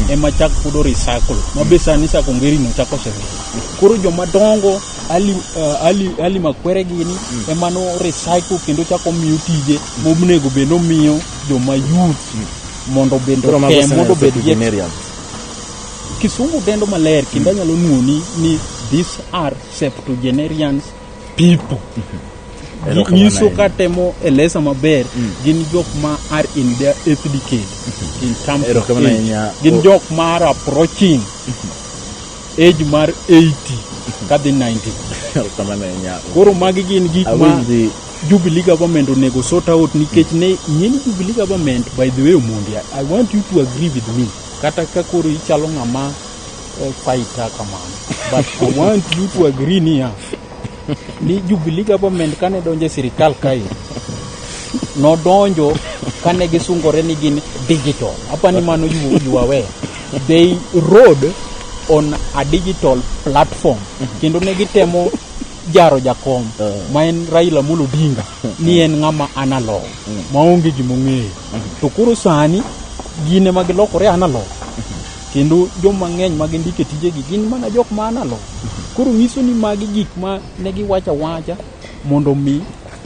ema chak pod o recycle ma be sani sa kongeri no chako oseweyo. Koro joma dongo Ali Makwere gini ema no recycle kendo chako miyo tije monego bed nomiyo joma youth mondo bende Koro mago otem mondo obed gi septuagenarians. Kisungu dendo maler kendo anyalo nuoni ni these are septuagenarians people. Erokamano Nyiso ahinya. ka temo eleza maber, gin jok ma are in their eighth decade in terms of Erokamano age. ahinya. Gin Oh. jok ma are approaching age mar 80 kadhi 90. Erokamano ahinya. Koro magi gin gik ma Awinji. Jubilee government onego sort out nikech ne ing'eni Jubilee government, by the way, Omondi, I want you to agree with me kata ka koro ichalo ng'ama fighter kamano, but I want you to agree niya ni Jubilee government kane donjo e sirikal kae nodonjo kane gisungore ni gin digital. Apani mano you are aware they rode on a digital platform kendo ne gitemo jaro jakom ma en Raila Amolo Odinga ni en ng'ama analog maonge gimong'eyo. To koro sani gin ema gilokore analog kendo joma ng'eny ma gindiko e tijegi gin mana jok ma analog. Koro nyiso ni magi gik ma ne giwacho awacha mondo mi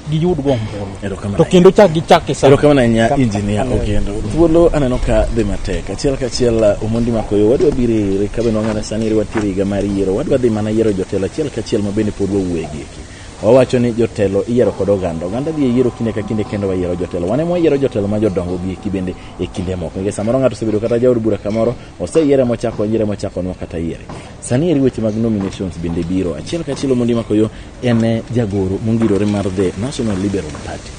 giyud go ombulu. Erokamano. To kendo chak gichak e Erokamano ahinya, Engineer Ogendo. Thuolo aneno ka dhi matek. Achiel kachiel, Omondi Makoyo, wadwa biro ire ka bende wang'eyo sani eri wantiere higa mar yiero. Wadwa dhi mana yiero jotelo achiel kachiel ma bende pod wawuoye gi eki. Wawacho ni jotelo iyiero kod oganda. Oganda dhi e yiero kinde ka kinde kendo wayiero jotelo. Wan ema wayiero jotelo ma jodongo gi eki bende e kinde moko. Nikech samoro ng'ato osebedo kata jaod bura kamoro, oseyiere mochako yiere mochako nwa kata yiere. Sani eri weche mag nominations bende biro. Achiel kachiel, Omondi Makoyo en jagoro mongirore mar the National Liberal Party.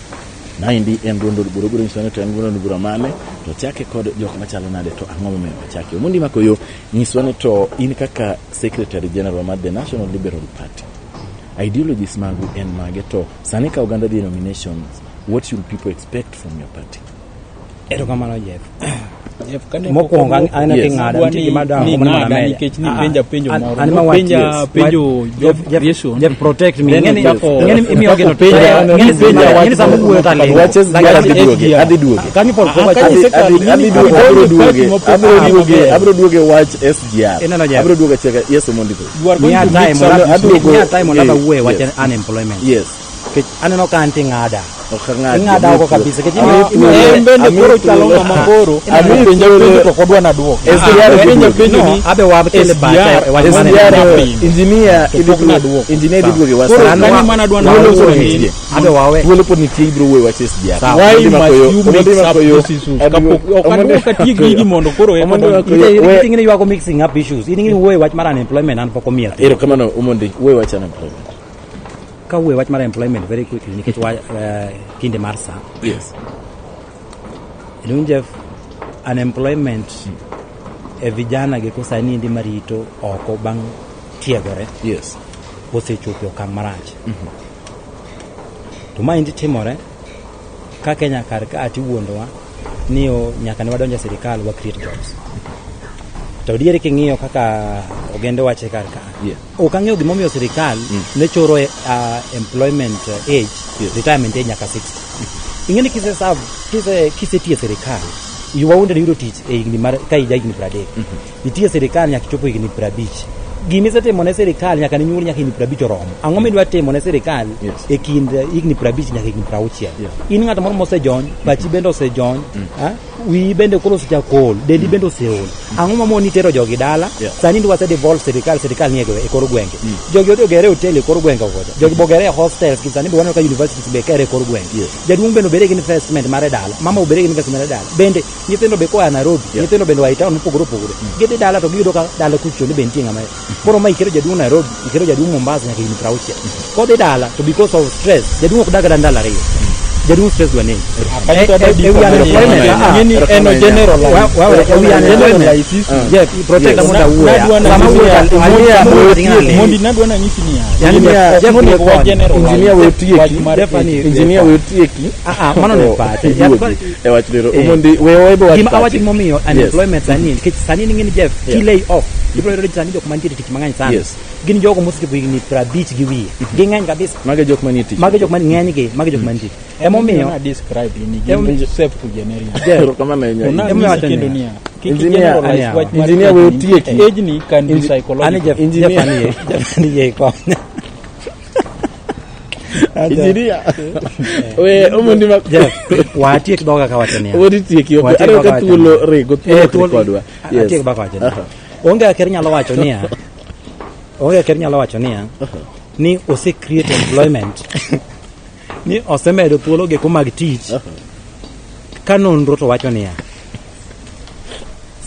Maendi en duond od bura, obiro nyisowa ni to en duond od bura mane, to chake kod jok machalo nade, to ang'o momiyo ochake. Omondi Makoyo, nyiswa ni to in kaka Secretary General mar the National Liberal Party, ideologies magu en mage, to sani ka oganda dhi e nominations, what should people expect from your party? Erokamano, Jeff. Jeff, kane Mokwongo pok an Yes. king'ada Adwa nitie ni- gima dwa ni gombo ni ng'ada mondo amede. nikech nipenja penjo moro. An ma wach- Nopenja yes. penjo job Jeff- creation. Jeff, protect me. Then Ng'eni imiyo gino Ng'eni penja wach ng'eni sama wuoyo to aling'. Wach SGR adhi duoge, adhi duoge. Can you Ah, Adhi- Seka, adhi- ng'eni adhi duoge, pod abiro onge duoge, party mapok abiro oa duoge, maber. abiro duoge wach SGR. Ineno, Jeff. Abiro duogo achiel yes, Omondi. You are going Miya to time mix mondo up aduogo- miya time mondo eh, awuoye wach yes. unemployment. Yes. Nikech aneno ka anti ng'ada. Ok ang'adi. Ing'ada oko kabisa. Nikech Amiyi thuolo. En bende Amiyi koro chalo thuolo. ng'ama koro Amiyi penja thuolo. penjo to ok odwa naduoke. SGR Penja penjo No, ni abe wakele pacha e wach mar SGR employment. engineer To pok naduoko. engineer idhi duogo e Koro wasa. kanyo mana adwa Thuolo naduoko pod ni- nitie. Abe wawe. Thuolo pod nitie ibiro wuoyo wach SGR. Sawa. Why Omondi must Makoyo- you Omondi mix up Makoyo- those issues? Kapok ok Omondi aduok atiek Makoyo- gigi mondo koro eka Omondi donj. Makoyo, we- Ing'e ni ywago mixing up issues. In ing'e ni wuoyo wach mar unemployment an pok omiya. Erokamano Omondi, wuoyo wach unemployment. Ka wuoyo wach mar employment very quickly nikech wa, kinde mar sa. Yes. Iluongo Jeff, unemployment e vijana gi sani endi marito oko bang' tiegore Yes. osechopo e okang' marach. To maendi timore ka Kenya kar ka ati wuondowa ni o, nyaka ne wadonj e sirikal wa create jobs. To adieri king'iyo kaka ogende wache kar ka Yeah. ok ang'eyo gimomiyo sirikal ne choro e, employment age Yes. retirement age nyaka 60 ing'e ni kise serve kise kisetiyo e sirikal waunde yudo tich e higni mar ka ija higni 30 itiyo e sirikal nyaka ichopo higni 50 gimisetimo ne sirikal nyaka ne nyuol nyaka higni 50 oromo ang'o midwa timo ne sirikal Yes. e kind higni 50 nyaka higni 60 Yeah. in ng'at moro mosejony pachi bende osejony ah, wiyi bende koro osechako ol dendi bende oseol ang'o mamoni tero jogi dala Yeah. sani ndi wase devolve sirikal sirikal ni e e kor gwenge jogi odhi ogere e hotel e kor gwenge kocha jogi bogere e hostels gi sani be waneno ka universities be kere e kor gwenge Yes. jaduong' bende obede gi investment mare dala mama obede gi investment mare dala bende nyithindo be koa Nairobi Yeah. nyithindo bende oa e town mopogore opogore gidhi dala to giyudo ka dala kucho ni be nitie ng'ama koro ma ikero jaduong' Nairobi ikero jaduong' Mombasa nyaka higni 60 kodhi dala to because of stress jaduong' ok dag kata ndalo ariyo jaduong' stress dwa negi Kanyo to E- adwa e- e wi unemployment, ah, ah. Ng'eni en o generalize. E wi unemployment. Generalize issue. Jeff, protect Yes. mondo awuoya. Nadwa Sama nanyisi awuoyo, niya- sama awuoyo ting'ana ling. Mondi nadwa nanyisi niya. Yani Engineer- Jeff, Ok onego wa Jeff, generalize Engineer we tieki. wach mar Jeff, ani- age. Engineer we tieki. Ah, ah, mano ne pache. Iduogi e wach lero. Eh. Omondi we webe wach Gima pache. awacho gimomiyo unemployment sani nikech sani ning'e ni Jeff Yeah. ki lay off ibiro yudo ni sani jok mantie e tich mang'eny sana Yes. gin jogo mosechopo higni 50 gi wiye ging'eny kabisa Mago jok manie tich. mago jok man ng'eny gi mago jok mantie emomiyo Na describe ni Emomiyo- gin self to generic. Erokamano ahinya. To na Emomiyo nyisi awacho kendo niya. niya. Kik Engineer- generalize wach mar Engineer age we ni. tieki. Age ni can be Engi- psychological. ani Jeff Engineer. Jeff anie Jeff anie konya Engineer. We Omondi ma Jeff watiek dhoga kawacho niya Omondi tieki. Ok Watiek aneno dhoga ka kawacho thuolo niya. ringo thuolo Eh, ok ni thuolo- kodwa. Yes. Atiek dhoga kawacho niya. Onge kaka ker nyalo wacho niya onge kaka ker nyalo wacho niya ni ose create employment ni osemedo thuolo geko mag tich ka nonro to wacho niya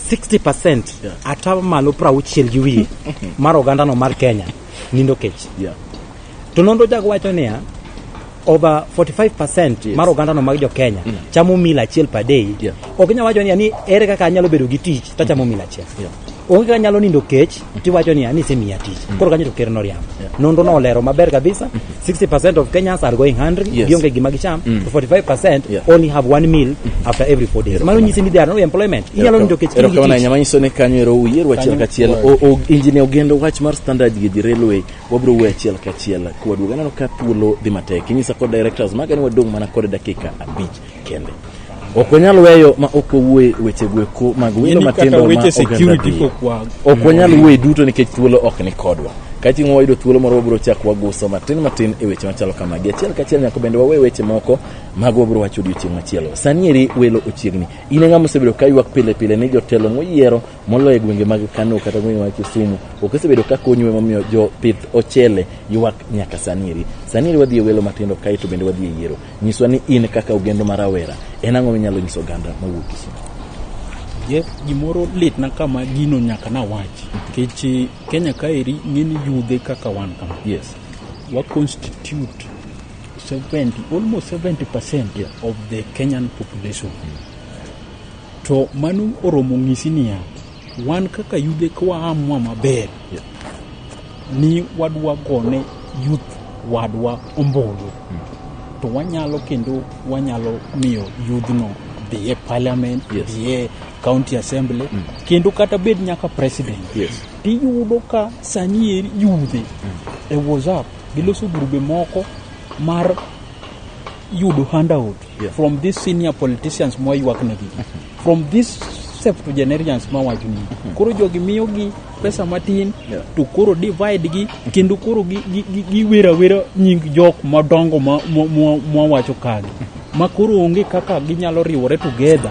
60% Yeah. ata malo 60 gi wiye mar ogandano mar Kenya nindo kech Yeah. to nonro jago wacho niya over 45% Yes. mar ogandano mag jo Kenya chamo meal achiel per day Yeah. ok inyal wacho niya ni ere kaka anyalo bedo gi tich tachamo meal achiel Yeah. onge kaka anyalo nindo kech tiwacho niya ni isemiya tich koro kanyo to ker noriambo nonro no olero maber kabisa 60% of Kenyans are going hungry Yes. gionge gima gicham to 45% Yeah. only have one meal after every 4 days mano nyisi ni there are no employment inyalo nindo kech in gi Erokamano tich ahinya manyiso ni kanyo ero uyiero achiel Kanyo kachiel wuoyo. engineer Ogendo wach mar standard gauge railway wabiro wuoyo achiel kachiel kwaduogo aneno ka thuolo dhi matek inyisa kod directors maga ni wadong' mana kod dakika 5 kende ok wanyal weyo ma ok wawuoye weche goeko mag welo Ng'eni kata matindo ma weche oganda security dhi. pok wa- ok wanyal wuoye duto nikech thuolo ok ni kodwa ka chieng' wayudo thuolo moro wabiro chak waguso matin matin e weche machalo kamagi achiel kachiel nyaka bende wawe weche moko mago wabiro wacho odiochieng' machielo sani eri welo ochiegni in e ng'ama osebedo ka ywak pile pile ni jotelo moyiero moloyo e gwenge mag Kano kata gwenge mag Kisumu ok osebedo ka konyo emomiyo jopith ochele ywak nyaka sani eri sani eri wadhi e welo matindo kae to bende wadhi e yiero nyiswa ni in kaka ogendo mar rawera en ang'o minyalo nyiso oganda mawuok Kisumu Jeff, gimoro litna kama gino nyaka nawachi nikech Kenya kaeri ng'eni yudhe kaka wan kama yes wa constitute 70 almost 70% Yeah. of the Kenyan population to mano oromo ng'isi niya wan kaka yudhe ka waamua maber Yeah. ni wadwa gone youth wadwa ombulu to wanyalo kendo wanyalo miyo yudhno dhi e parliament Yes. dhi e county assembly kendo kata bed nyaka president Yes. tiyudo ka sani eri yudhe e whatsapp giloso grube moko mar yudo handout Yeah. from these senior politicians mwaywak negi from these septuagenarians mawacho ni koro jogi miyogi pesa matin to koro divide gi kendo koro giwero awera nying jok madongo mwawacho kagi ma koro onge kaka ginyalo riwore together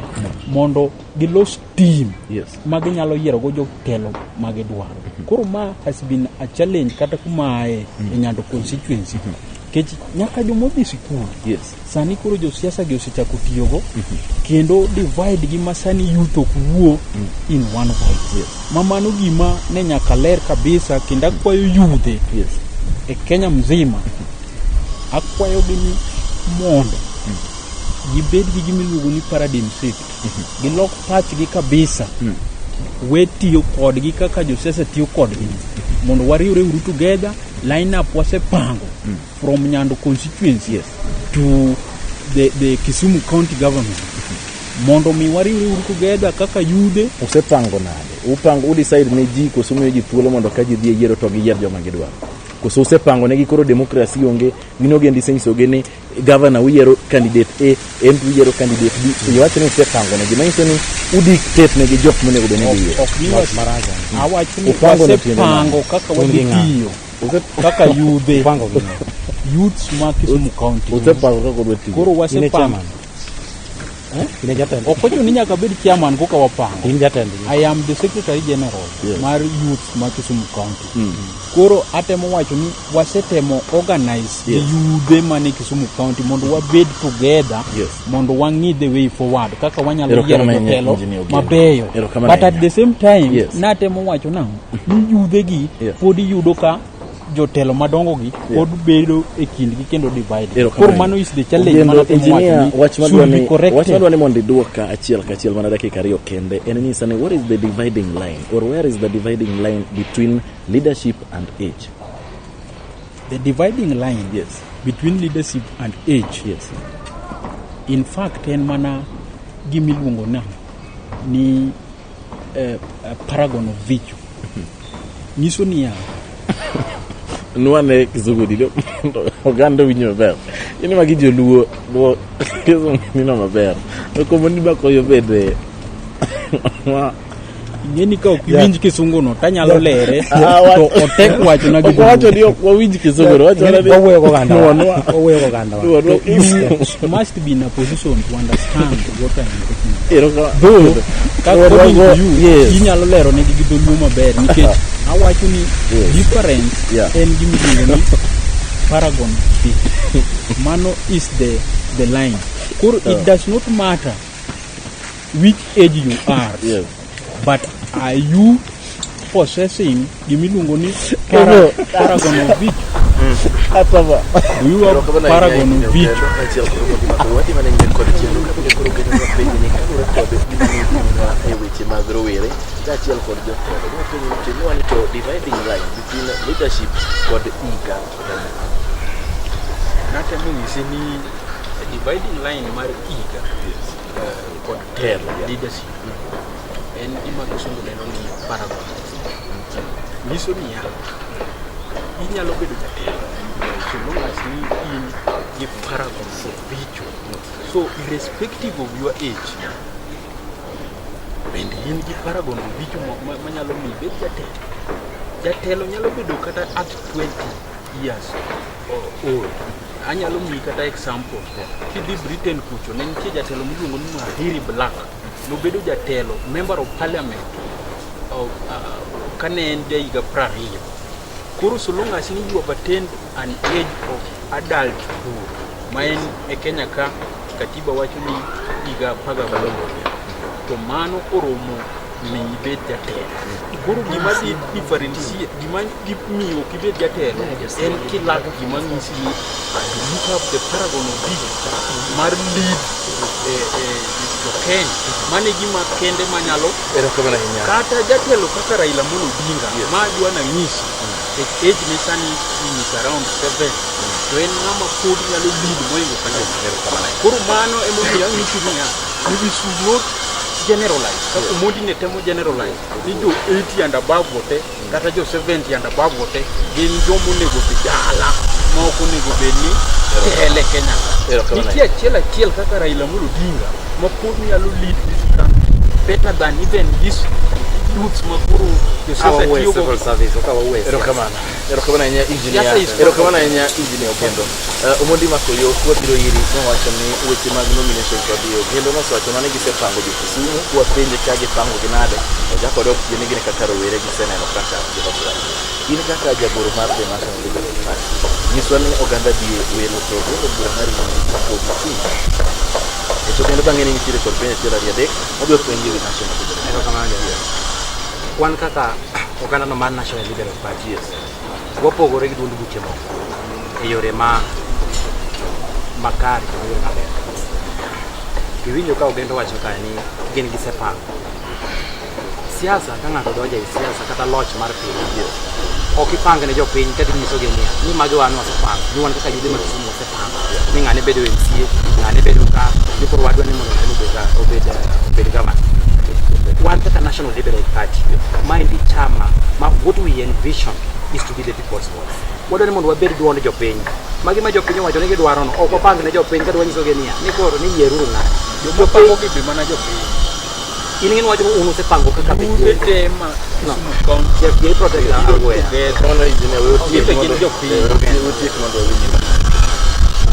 mondo gilos team ma ginyalo yiero go jotelo ma gidwaro. Koro ma has been a challenge kata kuma ae e Nyando constituency nikech nyaka jomodhi sikul sani koro josiasa gi osechako tiyogo kendo divide gi ma sani youth ok wuo in one voice. Ma mano gima ne nyaka ler kabisa kendo akwayo yudhe e Kenya mzima akwayogi ni mondo gibed gi gima iluongo ni paradigm shift. Gilok pachgi kabisa. We tiyo kodgi kaka josiasa tiyo kodgi mondo wariwre uru together. Line up wasepango from Nyando constituency to the Kisumu County government mondo mi wariwre uru together kaka yudhe. Usepango nade? Upango udecide ne ji koso umiyo ji thuolo mondo ka ji dhi e yiero to giyier joma gidwaro? Koso usepango negi koro demokrasi onge, gin ogendi isenyisogi ni governor uyiero candidate A, MP uyiero candidate B. Iwacho ni usepango negi, manyiso ni udictate negi jok monego bed ni giyiero. Ok ni Wach marach. Awacho ni Upango ne tiende wasepango kaka Un wadhi gi ng'a? tiyo kaka yudhe Upango gi ng'a? youths ma Kisumu County. Usepango kaka udwa tiyo. Koro In e wasepango. chairman. In e jatend. Ok ochuno ni nyaka bed chairman koka wapango. In jatendgi. I am the secretary general mar youth ma Kisumu County. Koro atemo wacho ni wasetemo organize yudhe mane Kisumu County mondo wabed together mondo wang'i the way forward kaka wanyalo yiero Erokamano ahinya, jotelo Engineer Ogengo. mabeyo. Erokamano But at ahinya. the same time natemo wacho nang'o ni yudhe gi pod iyudo ka jotelo madongo gi pod bedo e kindgi kendo divide. Erokamano. Koro mano is the challenge Ogendo, manatemo wacho engineer, ni wach should madwa be ni wach corrected. madwa ni mondo iduoka achiel kachiel mana dakika ariyo kende en nyisa ni what is the dividing line or where is the dividing line between leadership and age? The dividing line between leadership and age in fact en mana gimiluongo na ni paragon of virtue. Nyiso niya Nwane kizungu dido mondo oganda owinj maber. In magi joluo luo kizungu nino maber. To komoni bakoyo bende ma ing'eni ka ok iwinj kisungu no tanyalo lere Ah, to otek wachona gi Ok wawacho ni ok wawinj kizungu no, wacho mana ni Wawuoyo goganda wa. Nwa- Wawuoyo goganda wa. nwa- nwa- You must be in a position to understand what I am talking about. Erokamano. Though, according to you, inyalo lero negi gi dholuo maber nikech awacho ni difference en gima iluongo ni paragon virtue. Mano is the line. Koro it does not matter which age you are, but are you possessing gimiluongo ni paragon of virtue? Ataba. Do you have paragon of virtue? Wadhi mana nyime kod chenro kabende koro genonwa penjo ni kaluwore kod gima ne ipimonwa e weche mag rowere kaachiel kod jotelo. Nwapenjo ni to ni to dividing line between leadership kod higa. Natemo nyisi ni dividing line mar higa kod telo leadership en gima kisungu dendo ni paragon. Nyiso niya, inyalo bedo jatelo so long as ni in gi paragon of virtue. So irrespective of your age, bende in gi paragon of virtue manyalo miyo ibed jatelo. Jatelo nyalo bedo kata at 20 years old. Anyalo miyi kata example. Kidhi Britain kucho, ne nitie jatelo miluongo ni Mhairi Black. Nobedo jatelo, member of parliament kane en jahiga 20. Koro so long as ni you have attained an age of adulthood, ma en e Kenya ka katiba wacho ni higa 18, to mano oromo mi ibed jatelo. Koro gima dhi differentiate, gima dhi miyo ok ibed jatelo en kilak gima nyisi ni you have the paragon of virtue mar lead jo Kenya. Mano e gima kende manyalo Erokamano ahinya. kata jatelo kaka Raila Amolo Odinga ma adwa nanyisi e age ne sani is around 7 to en ng'ama pod nyalo lead moingo kata. Koro mano emomiyo anyisi niya ni we should not generalize kaka Omondi ne temo generalize ni jo 80 and above te kata jo 70 and above te gin joma onego dhi dala ma ok onego bed ni tele Kenya ka. Erokamano Nitie achiel achiel kaka Raila Amolo Odinga ma pod nyalo lead this country better than even these youths ma koro josiasa tiyogo. Civil service ok wawuoye siasa. Erokamano. Erokamano ahinya engineer. Siasa is Erokamano ahinya engineer Ogendo. Omondi Makoyo wabiro iri nowacho ni weche mag nominations wadhiyo. Ogendo nosewacho ni gisepango jo Kisumu, wapenje ka gipango gi nade. Ochako odok chien ni gin kaka rowere giseneno kaka giloso wach. In kaka jagoro mar The National Liberal Party, nyiswa ni oganda dhi welo to duond bura mari podi chung'. E to kendo bang'e ni nitiere kod penjo achiel ariyo adek mabiro penji e wi National Liberal Party. Erokamano. Wan kaka oganda no mar National Liberal Party Yes. wapogore gi duond buche moko e yore ma makare kendo yore maber. Iwinjo ka Ogendo wacho ka ni gin gisepango. Siasa ka ng'ato donjo e siasa kata loch mar piny ok ipang ne jopiny kata inyisogi niya ni magi wan wasepango ni wan kaka yudhe ma Kisumu wasepango ni ng'ane bedo MCA ng'ane bedo ka ni koro wadwa ni mondo ng'ane obed governor. Wan kaka National Liberal Party maendi chama ma what we envision is to be the people's voice. Wadwa ni mondo wabed duond jopiny. Magi ma jopiny owacho ni gidwaro no ok wapang ne jopiny kata wanyisogi niya ni koro ni yieruru ng'ato. Joma pango gi be mana jopiny. In ing'e ni wacho ni un usepango kaka Yudhe vijende. te ma No. Kisumu County Jeff, you protect biro Agwea. together. Erokamano engineer, we otiek Gin mondo jopiny. otiek mondo wawinji.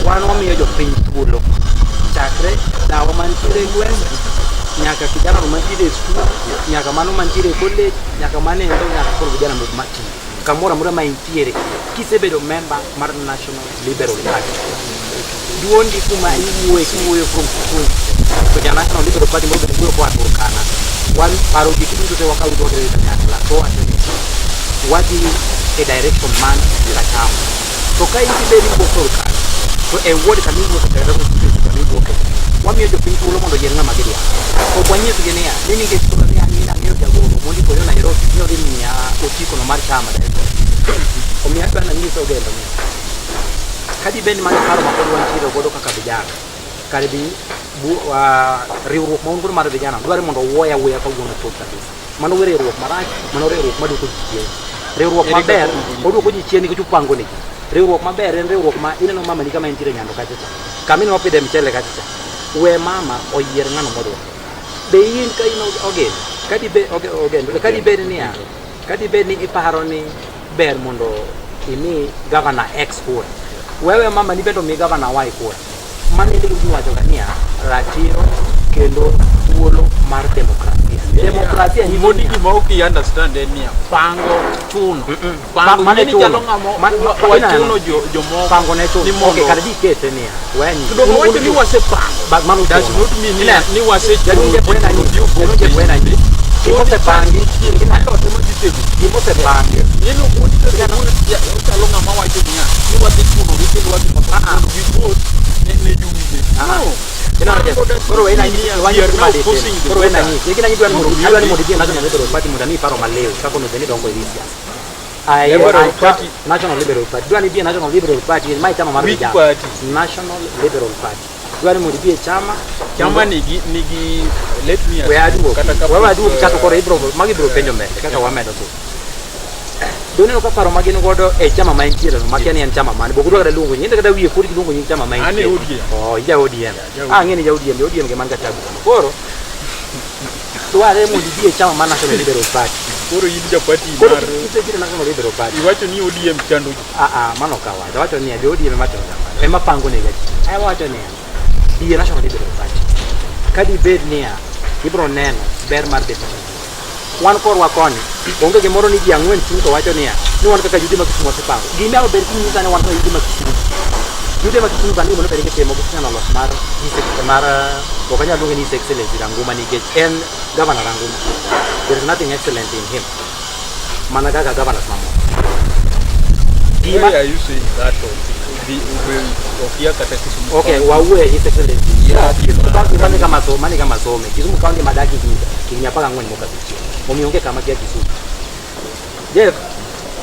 Wan wamiyo jopiny thuolo chakre dawa mantiere e gweng' nyaka kijana no mantiere e skul nyaka mano mantiere e college nyaka manendo nyaka koro vijana matiyo kamoro amora ma intiere kisebedo member mar National Liberal Party duondi kuma iwuoye kiwuoyo from constituency to ja National Liberal Party moro bende wuoyo koa Turkana wan paro gik duto te wakaw to watere kanyakla to wacho ni wadhi e direction man ka chama to ka in kibed ni iwuok Turkana to e ward kama iwuoke kata constituency kama iwuoke wamiyo jopiny thuolo mondo oyier ng'ama gidwaro ok wanyisgi niya ni nikech koro ni an ang'eyo jagoro mondiko yo Nairobi ni odhi miya otiko no mar chama director omiyo adwa nanyis Ogendo ni kadibed ni mano e paro ma pod wantiere godo kaka vijana kare bi riwruok ma un godo mar vijana dwaro mondo owuoye awuoya kawuono chuth kabisa mano riwruok marach mano riwruok maduoko ji chien riwruok Ere maber kaka oduoko ji oduoko ji chien nikech upango ne ji riwruok maber en riwruok ma ineno mama ni kama entiere nyando kacha cha kama ineno opidhe mchele kacha cha we mama oyier ng'ano modwaro be in ka in Ogendo kadibe Ogendo kadibed niya kadibed ni iparo ni ber mondo imi gavana X kura wewe mama ni bende omi gavana Y kura mano e gima iwacho ga niya ratiro kendo thuolo mar demokrasia demokrasia nyiso Mondi niya gima ok i understand en niya pango chuno pango mane ing'e ni chalo chuno. ng'ama Ineno. wachuno jomoko pango ne chuno ni mondo okay kata dikete niya weni to donge wacho ni wasepango mano does chuno not mean Ineno. ni wasechuno Jaduong' ji Jeff mondo odhi ovote. Jaduong' Jeff Wena nyisi. Gimosepangi Alot ema dhi tego gimosepangi Neno ochalo ng'ama wacho niya ni wadhi chunogi kendo wadhi mondo givote ne jowinje. No. Ineno Jeff, Pango does koro not wena mean nyisi we wanyisi are now madete. forcing the Koro wena voters. nyisi. Gina nyisi Mondo adwa ni mondo idhi e gi- National Liberal Party mondo amiyi paro maliw kaka onego bed ni idongo e siasa. Liberal Party. National Liberal Party. Dwa ni idhi e National Liberal Party, mae chama mar Which vijana. party? National Liberal Party. Dwa ni mondo idhi e chama Chama nigi let me we ask you, aduoki. kata ka We pok, aduoki chato koro ibro magi biro penjo mbele kaka wamedo tu. Doneno ka paro ma gin godo e chama ma entiere no makia ni en chama mane. Bok udwa kata luongo nying kata wiye pod giluongo nying chama ma An e entiere. ODM. Oh, ija ODM. ja Ah, ang'e ni ja ODM, ja ODM gi man ka tabu. Koro dware mondo idhi e chama mar National Liberal Party. Koro in ja party Koro mar kisebiro National Liberal Party. iwacho ni ODM chando ji. Ah ah, mano ok awacho. Awacho niya, jo ODM ema timo kamano. Ema pango nega ji. Ai wacho niya, bi e National Liberal Party. Ka dibed niya, ibiro neno ber mar bet National Liberal. Wan korwa koni, onge gimoro ni ji ang'wen chung' to wacho niya, ni wan kaka yudhe ma Kisumu wasepango. Gima ber kinyisa ni wan kaka yudhe ma Kisumu. Yudhe ma Kisumu sani gima bed gitimo giseneno loch mar mar ok anyal luonge ni His Excellency Ranguma nikech en Governor Ranguma. There is nothing excellent in him. Mana kaka governors mamoko. Gima Why are you saying that? The okia kata Kisumu. Okay, County. wawuoye His Excellency. Yeah, Kisumu County mane kama so, mane kama some. Kisumu County madaki higni 14 mokadho chien. Omiyo onge kama kia Kisumu. Jeff,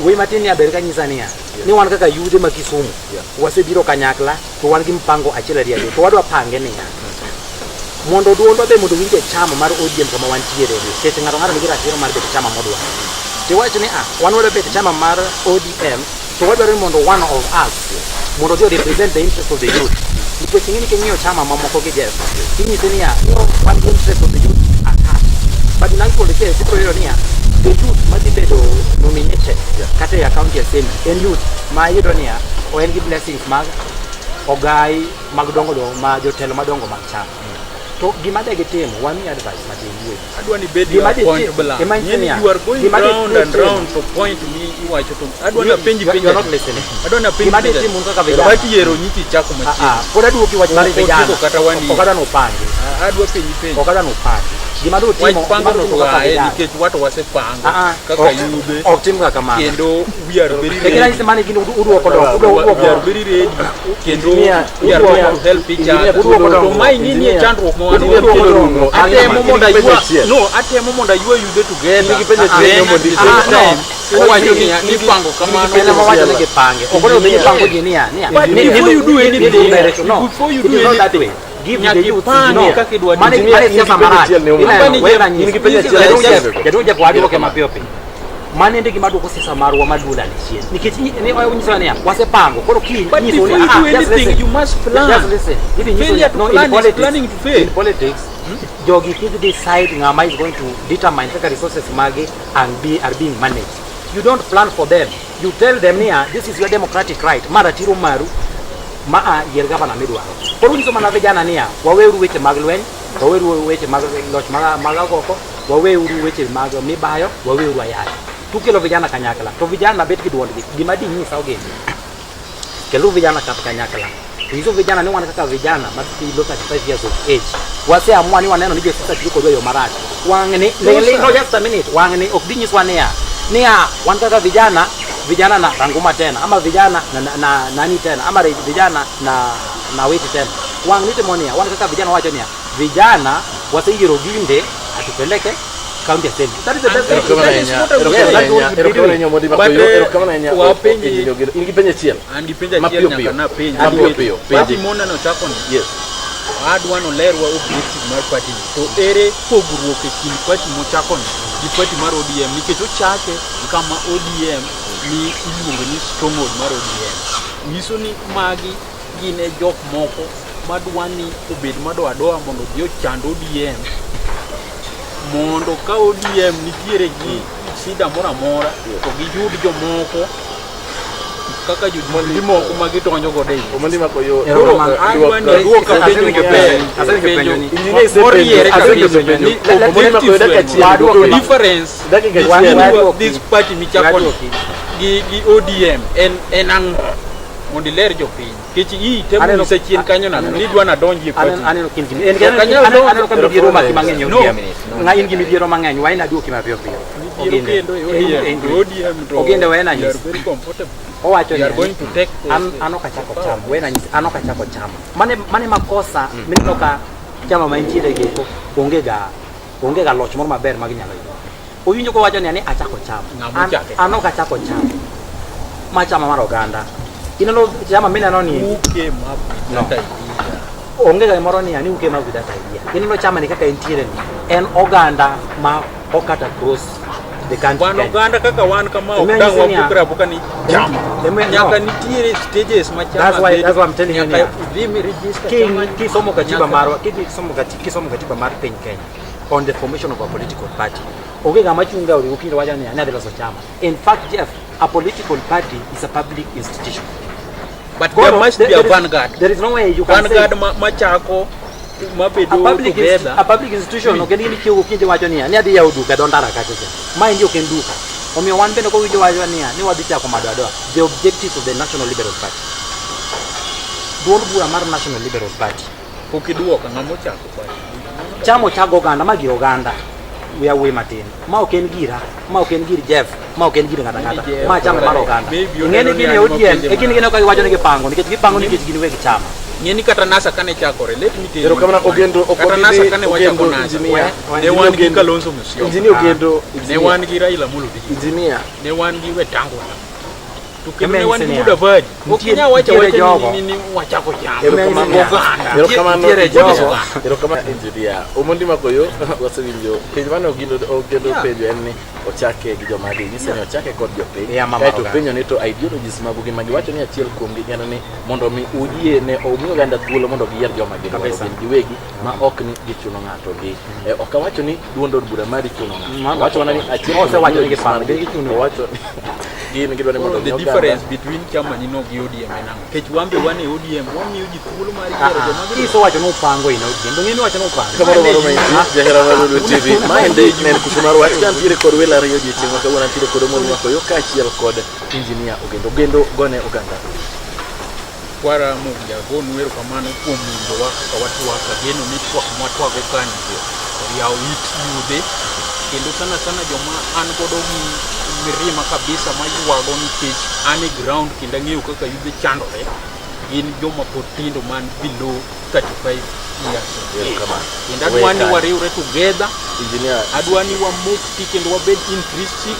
wuoyi matin ni aber kanyisa niya, ni wan kaka yudhe ma Kisumu, wasebiro kanyakla to wan gi mpango achiel ariyo adek. To wadwa pange niya, mondo duondwa be mondo winj e chama mar ODM kama wantiere nikech ng'ato ng'ato nigi ratiro mar bet e chama modwaro. Tiwach ni ah, wan wadwa bet e chama mar ODM to wadwaro ni mondo one of us mondo odhi o represent the interest of the youth. Nikech ing'e ni king'iyo chama mamoko gi Jeff, inyisi niya, ni wan gi interest of the youth at heart. But in actual case, ibiro yudo niya, the youth madhi bedo nominated kata e county assembly en youth ma iyudo niya, en gi blessings mag ogai mag dongo dongo ma jotelo madongo mag chama. To gima de gitimo, wami advice matin wuoyi. Adwa ni bed Gima your di- point blank. ema Ng'eni niya, you are going gima di- round and tim. round to point mi iwacho to adwa na penji You penji. are not listening. Adwa na penji. Gima di penji. timo kaka vijana. Party yiero nyichi chako Ah, machiegni. ah, pod aduoki wach mar Ok vijana. otieko kata one year. Ok adwa nopangi. Ah, adwa penji penji. Ok adwa nopangi. Gima do Wach timo, pango gima no do to timo kaka ae vijana. nikech wato wasepango Ah, ah, kaka ok- yudhe Ok tim kaka kamano. kendo we are very Lakini ready. anyisi mani gin uduoko dong, We are uduoko. very ready kendo Engineer, we are engineer, going to help each engineer other. thuolo To dongruok, mae ni nie engineer. chandruok ma wan Engineer godo. thuolo dongruok. Atemo mondo In gi penjo aywa achiel. no atemo mondo aywa yudhe together. In gi penjo achiel Then mondo at the ipenj. same Ah, no. time, owacho niya ni pango kamano. En ema wacho ni gipange. Ok onego bed ni ipango ji niya, niya. But Ni- before you do ni- anything, direction, no. before you It do is not that anything, way. Give nyaka the youth, ipange no. kaka idwa Mane timo. mane In gi siasa penjo marach. achiel ne Omondi. Ineno, we ranyisi. In gi penjo achiel ne Jaduong' Jeff, Omondi. jaduong' Jeff, waduoke mapiyo piyo. Mano ende gima duoko siasa marwa madula ni chien. Nikech ni onyisowa niya, wasepango. Koro kiny But nyiso before ni, you ah, do just anything, listen. you must plan. Just listen. Idhi nyiso Failure ni- to no, in plan is politics- planning to fail. In politics, jogi kik decide ng'ama is going to determine kaka resources magi and be, are being managed. You don't plan for them. You tell them niya, this is your democratic right. Ma ratiro maru, ma a yier gavana midwaro. Koro unyiso mana vijana niya, waweuru weche mag lweny, waweuru weche mag loch mag, mag agoko, waweuru weche mag mibayo, waweuru ayany. Tukelo vijana kanyakla, to vijana bet gi duondgi. Gima dinyisa ogende, kelo vijana kap kanyakla. Nyiso vijana ni wan kaka vijana ma below 35 years of age. Waseamua ni waneno ni josiasa tiyo kodwa e yo marach. Wang'ni, no just a minute, wang'ni ok dinyiswa niya, niya wan kaka vijana, vijana na Ranguma tena ama vijana na, na, na nani tena ama vijana na na Witi tena. Wang'ni timo niya, wan kaka vijana wacho niya, vijana waseyiero ginde atupeleke county assembly. That is the best. Erokamano That is ahinya, what I was erokamano saying. ahinya, erokamano ahinya Omondi But, Makoyo, erokamano ahinya wapenji- Engineer Ogendo. In gi penjo achiel. An gi penjo achiel Mapiyo nyaka piyo. napenj. Mapiyo piyo, Party penji. moneno chako ni. Yes. Adwa nolerwa objective mar party ni. To ere pogruok e kind party mochako ni gi party mar ODM nikech ochake kama ODM ni iluongo ni stronghold mar ODM. Nyiso ni magi gin e jok moko madwa ni obed madoa doa mondo odhi ochand ODM mondo ka ODM nitiere gi shida moro amora to giyud jomoko kaka jojubilee moko ma gidonjo godo e iye. Omondi Makoyo. Koro adwa ni duoka penjo maber. Asewinjo penjo ni. Engineer isepenjo, Moriere asewinjo kabisa. penjo. Ni Omondi Makoyo dakika achiel. Wadwoke duoko. Difference Dakika between achiel. Wadwoki. this party michako ni Wadwoki. gi ODM en ang'o? Mondo iler jopiny. Nikech iyi temo Aneno- nyisa chien kanyo nano ni idwa nadonji e party. Aneno kind gi. En Ok anyal aneno aneno ka midhiero maki mang'eny e No. ODM. Ng'a in gi midhiero mang'eny, waina duoki mapiyo piyo. Midhiero kendo e ODM. To ODM to Ogende wena we are nyis. very comfortable. Owacho We ni are going to take the- an ok achako chama, wena nyis, an ok achako chama. Mane mane makosa mineno ka chama ma entiere gi onge ga onge ga loch moro maber ma ginyalo yudo. Owinjo kowacho ni ani achako chama. Ng'ama An, ochake? an ok achako chama. Ma chama mar oganda. Ineno chama mineno ni Who came up with No. that idea? onge ga gimoro ni ani who came up with that idea. Ineno chama ni kaka entiere ni en oganda ma okata across the country. Wan Kenya. oganda kaka wan kama ok Emomiyo dang' anyisi niya- wapukre apuka ni chama. Emomiyo- Nyaka no. nitiere stages ma chama That's why- bedo. that's why I'm telling you Nyaka niya. idhi mi register Ki- chama. kisomo katiba Nyaka- marwa kisomo kisomo katiba mar piny Kenya on the formation of a political party onge ng'ama chunga oriwo kinde wacho niya ni adhi loso chama. In fact Jeff, a political party is a public institution. But there must be a vanguard. There is no way you can Vanguard say machako mabedo a public together. a public institution ok en gima ichiewo gokinyi wacho niya ni adhi yawo duka e dho ndara kacha cha. Maendi ok en duka. Omiyo wan bende kowinjo wacho niya ni wadhi chako madoadoa the objectives of the National Liberal Party. Duond bura mar National Liberal Party Pok iduoka ng'ama ochako party. chama ochago oganda ma gir oganda we wuoyi matin ma ok en gira ma ok en gir Jeff ma ok en gir ng'ata ng'ata Maybe Jeff, ma chama mar oganda maybe ing'e ni oneno ni gin e an ODM mapenje e gin gineno ka giwacho ni gipango nikech gipango nikech gin weg chama. Ng'e ni kata NASA kane chakore, let me tell you. Erokamano Ogendo, ok Kata wabi NASA dhi kane wachako Ogendo, NASA. engineer. Ne wan gi Ogendo. Kalonzo Musyoka. Engineer Ogendo, Ne wan gi Raila Amolo Odinga. engineer. Ne wan gi Wetang'ula. To kendo ne wan gi Mudavadi. Ok inyal wacho awacha ni wachako chama. Erokamano. Nitiere jogo. Erokamano engineer. Omondi Makoyo wasewinjo penjo mane Ogindo Ogendo penjo en ni ochake gi joma gi nyise ni ochake kod jopiny. Yeah, mama Kaeto oganda. penjo ni to ideologies magu gi magi wacho ni achiel kuomgi en ni mondo mi uyie ne omi oganda thuolo mondo giyier joma gidwaro Kabisa. gin giwegi ma ok ni gichuno ng'ato gi. Ok awacho ni duond od bura mari chuno ng'ato. Mama. Awacho mana ni achiel kuom Osewacho ni ideologies giparo, margi, gichuno. owacho gin gidwaro ni mondo Koro the mi oganda difference between chama ni no gi ODM en ang'o? Nikech wan be wan e ODM, wamiyo ji thuolo mar yiero joma gidwaro. Isewacho ni upango ino ODM. Donge iwacho ni upango? Kamoro moro maiti, jahera mar Lolwe TV. Maendi ne en kuku mar wach ka antiere kod welo ariyo odiechieng' ma kawuono antiere kod Omondi Makoyo kaachiel kod injinia Ogendo. Ogendo gone oganda oriti. Kwara Mogi agonu erokamano kuom winjowa kaka watwak. Ageno ni twak mwatwago kani oyawo it yudhe kendo sana sana joma an godo gi mirima kabisa maywago nikech an e ground kendo ang'eyo kaka yudhe chandore gin joma pod tindo man below 35 years of age. Erokamano. Kendo adwa ni Weka. wariwre together Engineer adwa ni wamok ti kendo wabed intrinsic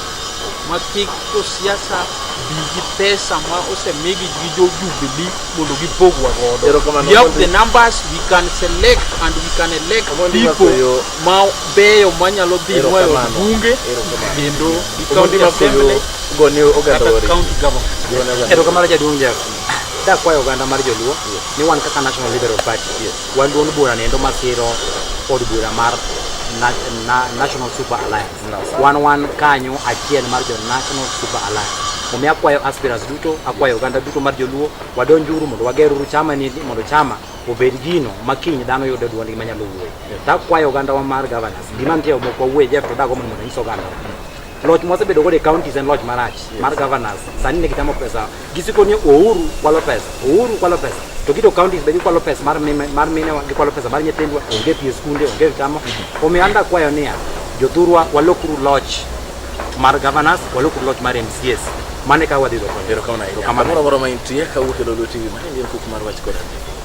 ma kik josiasa bi gi pesa ma osemigi gi jo Jubilee mondo gipogwa godo. Erokamano, We have Omondi. the numbers, we can select and we can elect Omondi people Makoyo. mabeyo manyalo dhi nwa e od Erokamano. bunge Erokamano. kendo gi Omondi county Makoyo assembly gone oganda kata oriti. county government. Gone oganda. Erokamano jaduong' Jeff. Dakwayo oganda mar joluo ni wan kaka National Liberal Party wan duond bura niendo masiro od bura mar National Super Alliance. Wan kanyo achiel mar jo National Super Alliance. Omiyo akwayo aspirants duto, akwayo oganda duto mar joluo, wadonjuru mondo wageruru chama ni mondo chama obed gino ma kiny dhano yudo duondgi manyalo wuoyo. To akwayo ogandawa mar governors, gima nitie mok wawuoye Jeff to dago mondo anyis oganda. Loch mwasebedo godo e counties en loch marach mar governors. Sani ne gichamo pesa. Gisiko ni Uhuru kwalo pesa, Uhuru kwalo pesa. To gito counties be gikwalo pesa mar mar minewa, gikwalo pesa mar nyithindwa, onge pi e skunde, onge chamo. Omiyo an dakwayo niya, jothurwa walokuru loch mar governors, walokuru loch mar MCAs. Mano e kaka wadhi yudo kony. Erokamano ahinya. Erokamano. Kamoro amora ma intie kawuok e Lolwe TV, maendi en kuku mar wach kod adier.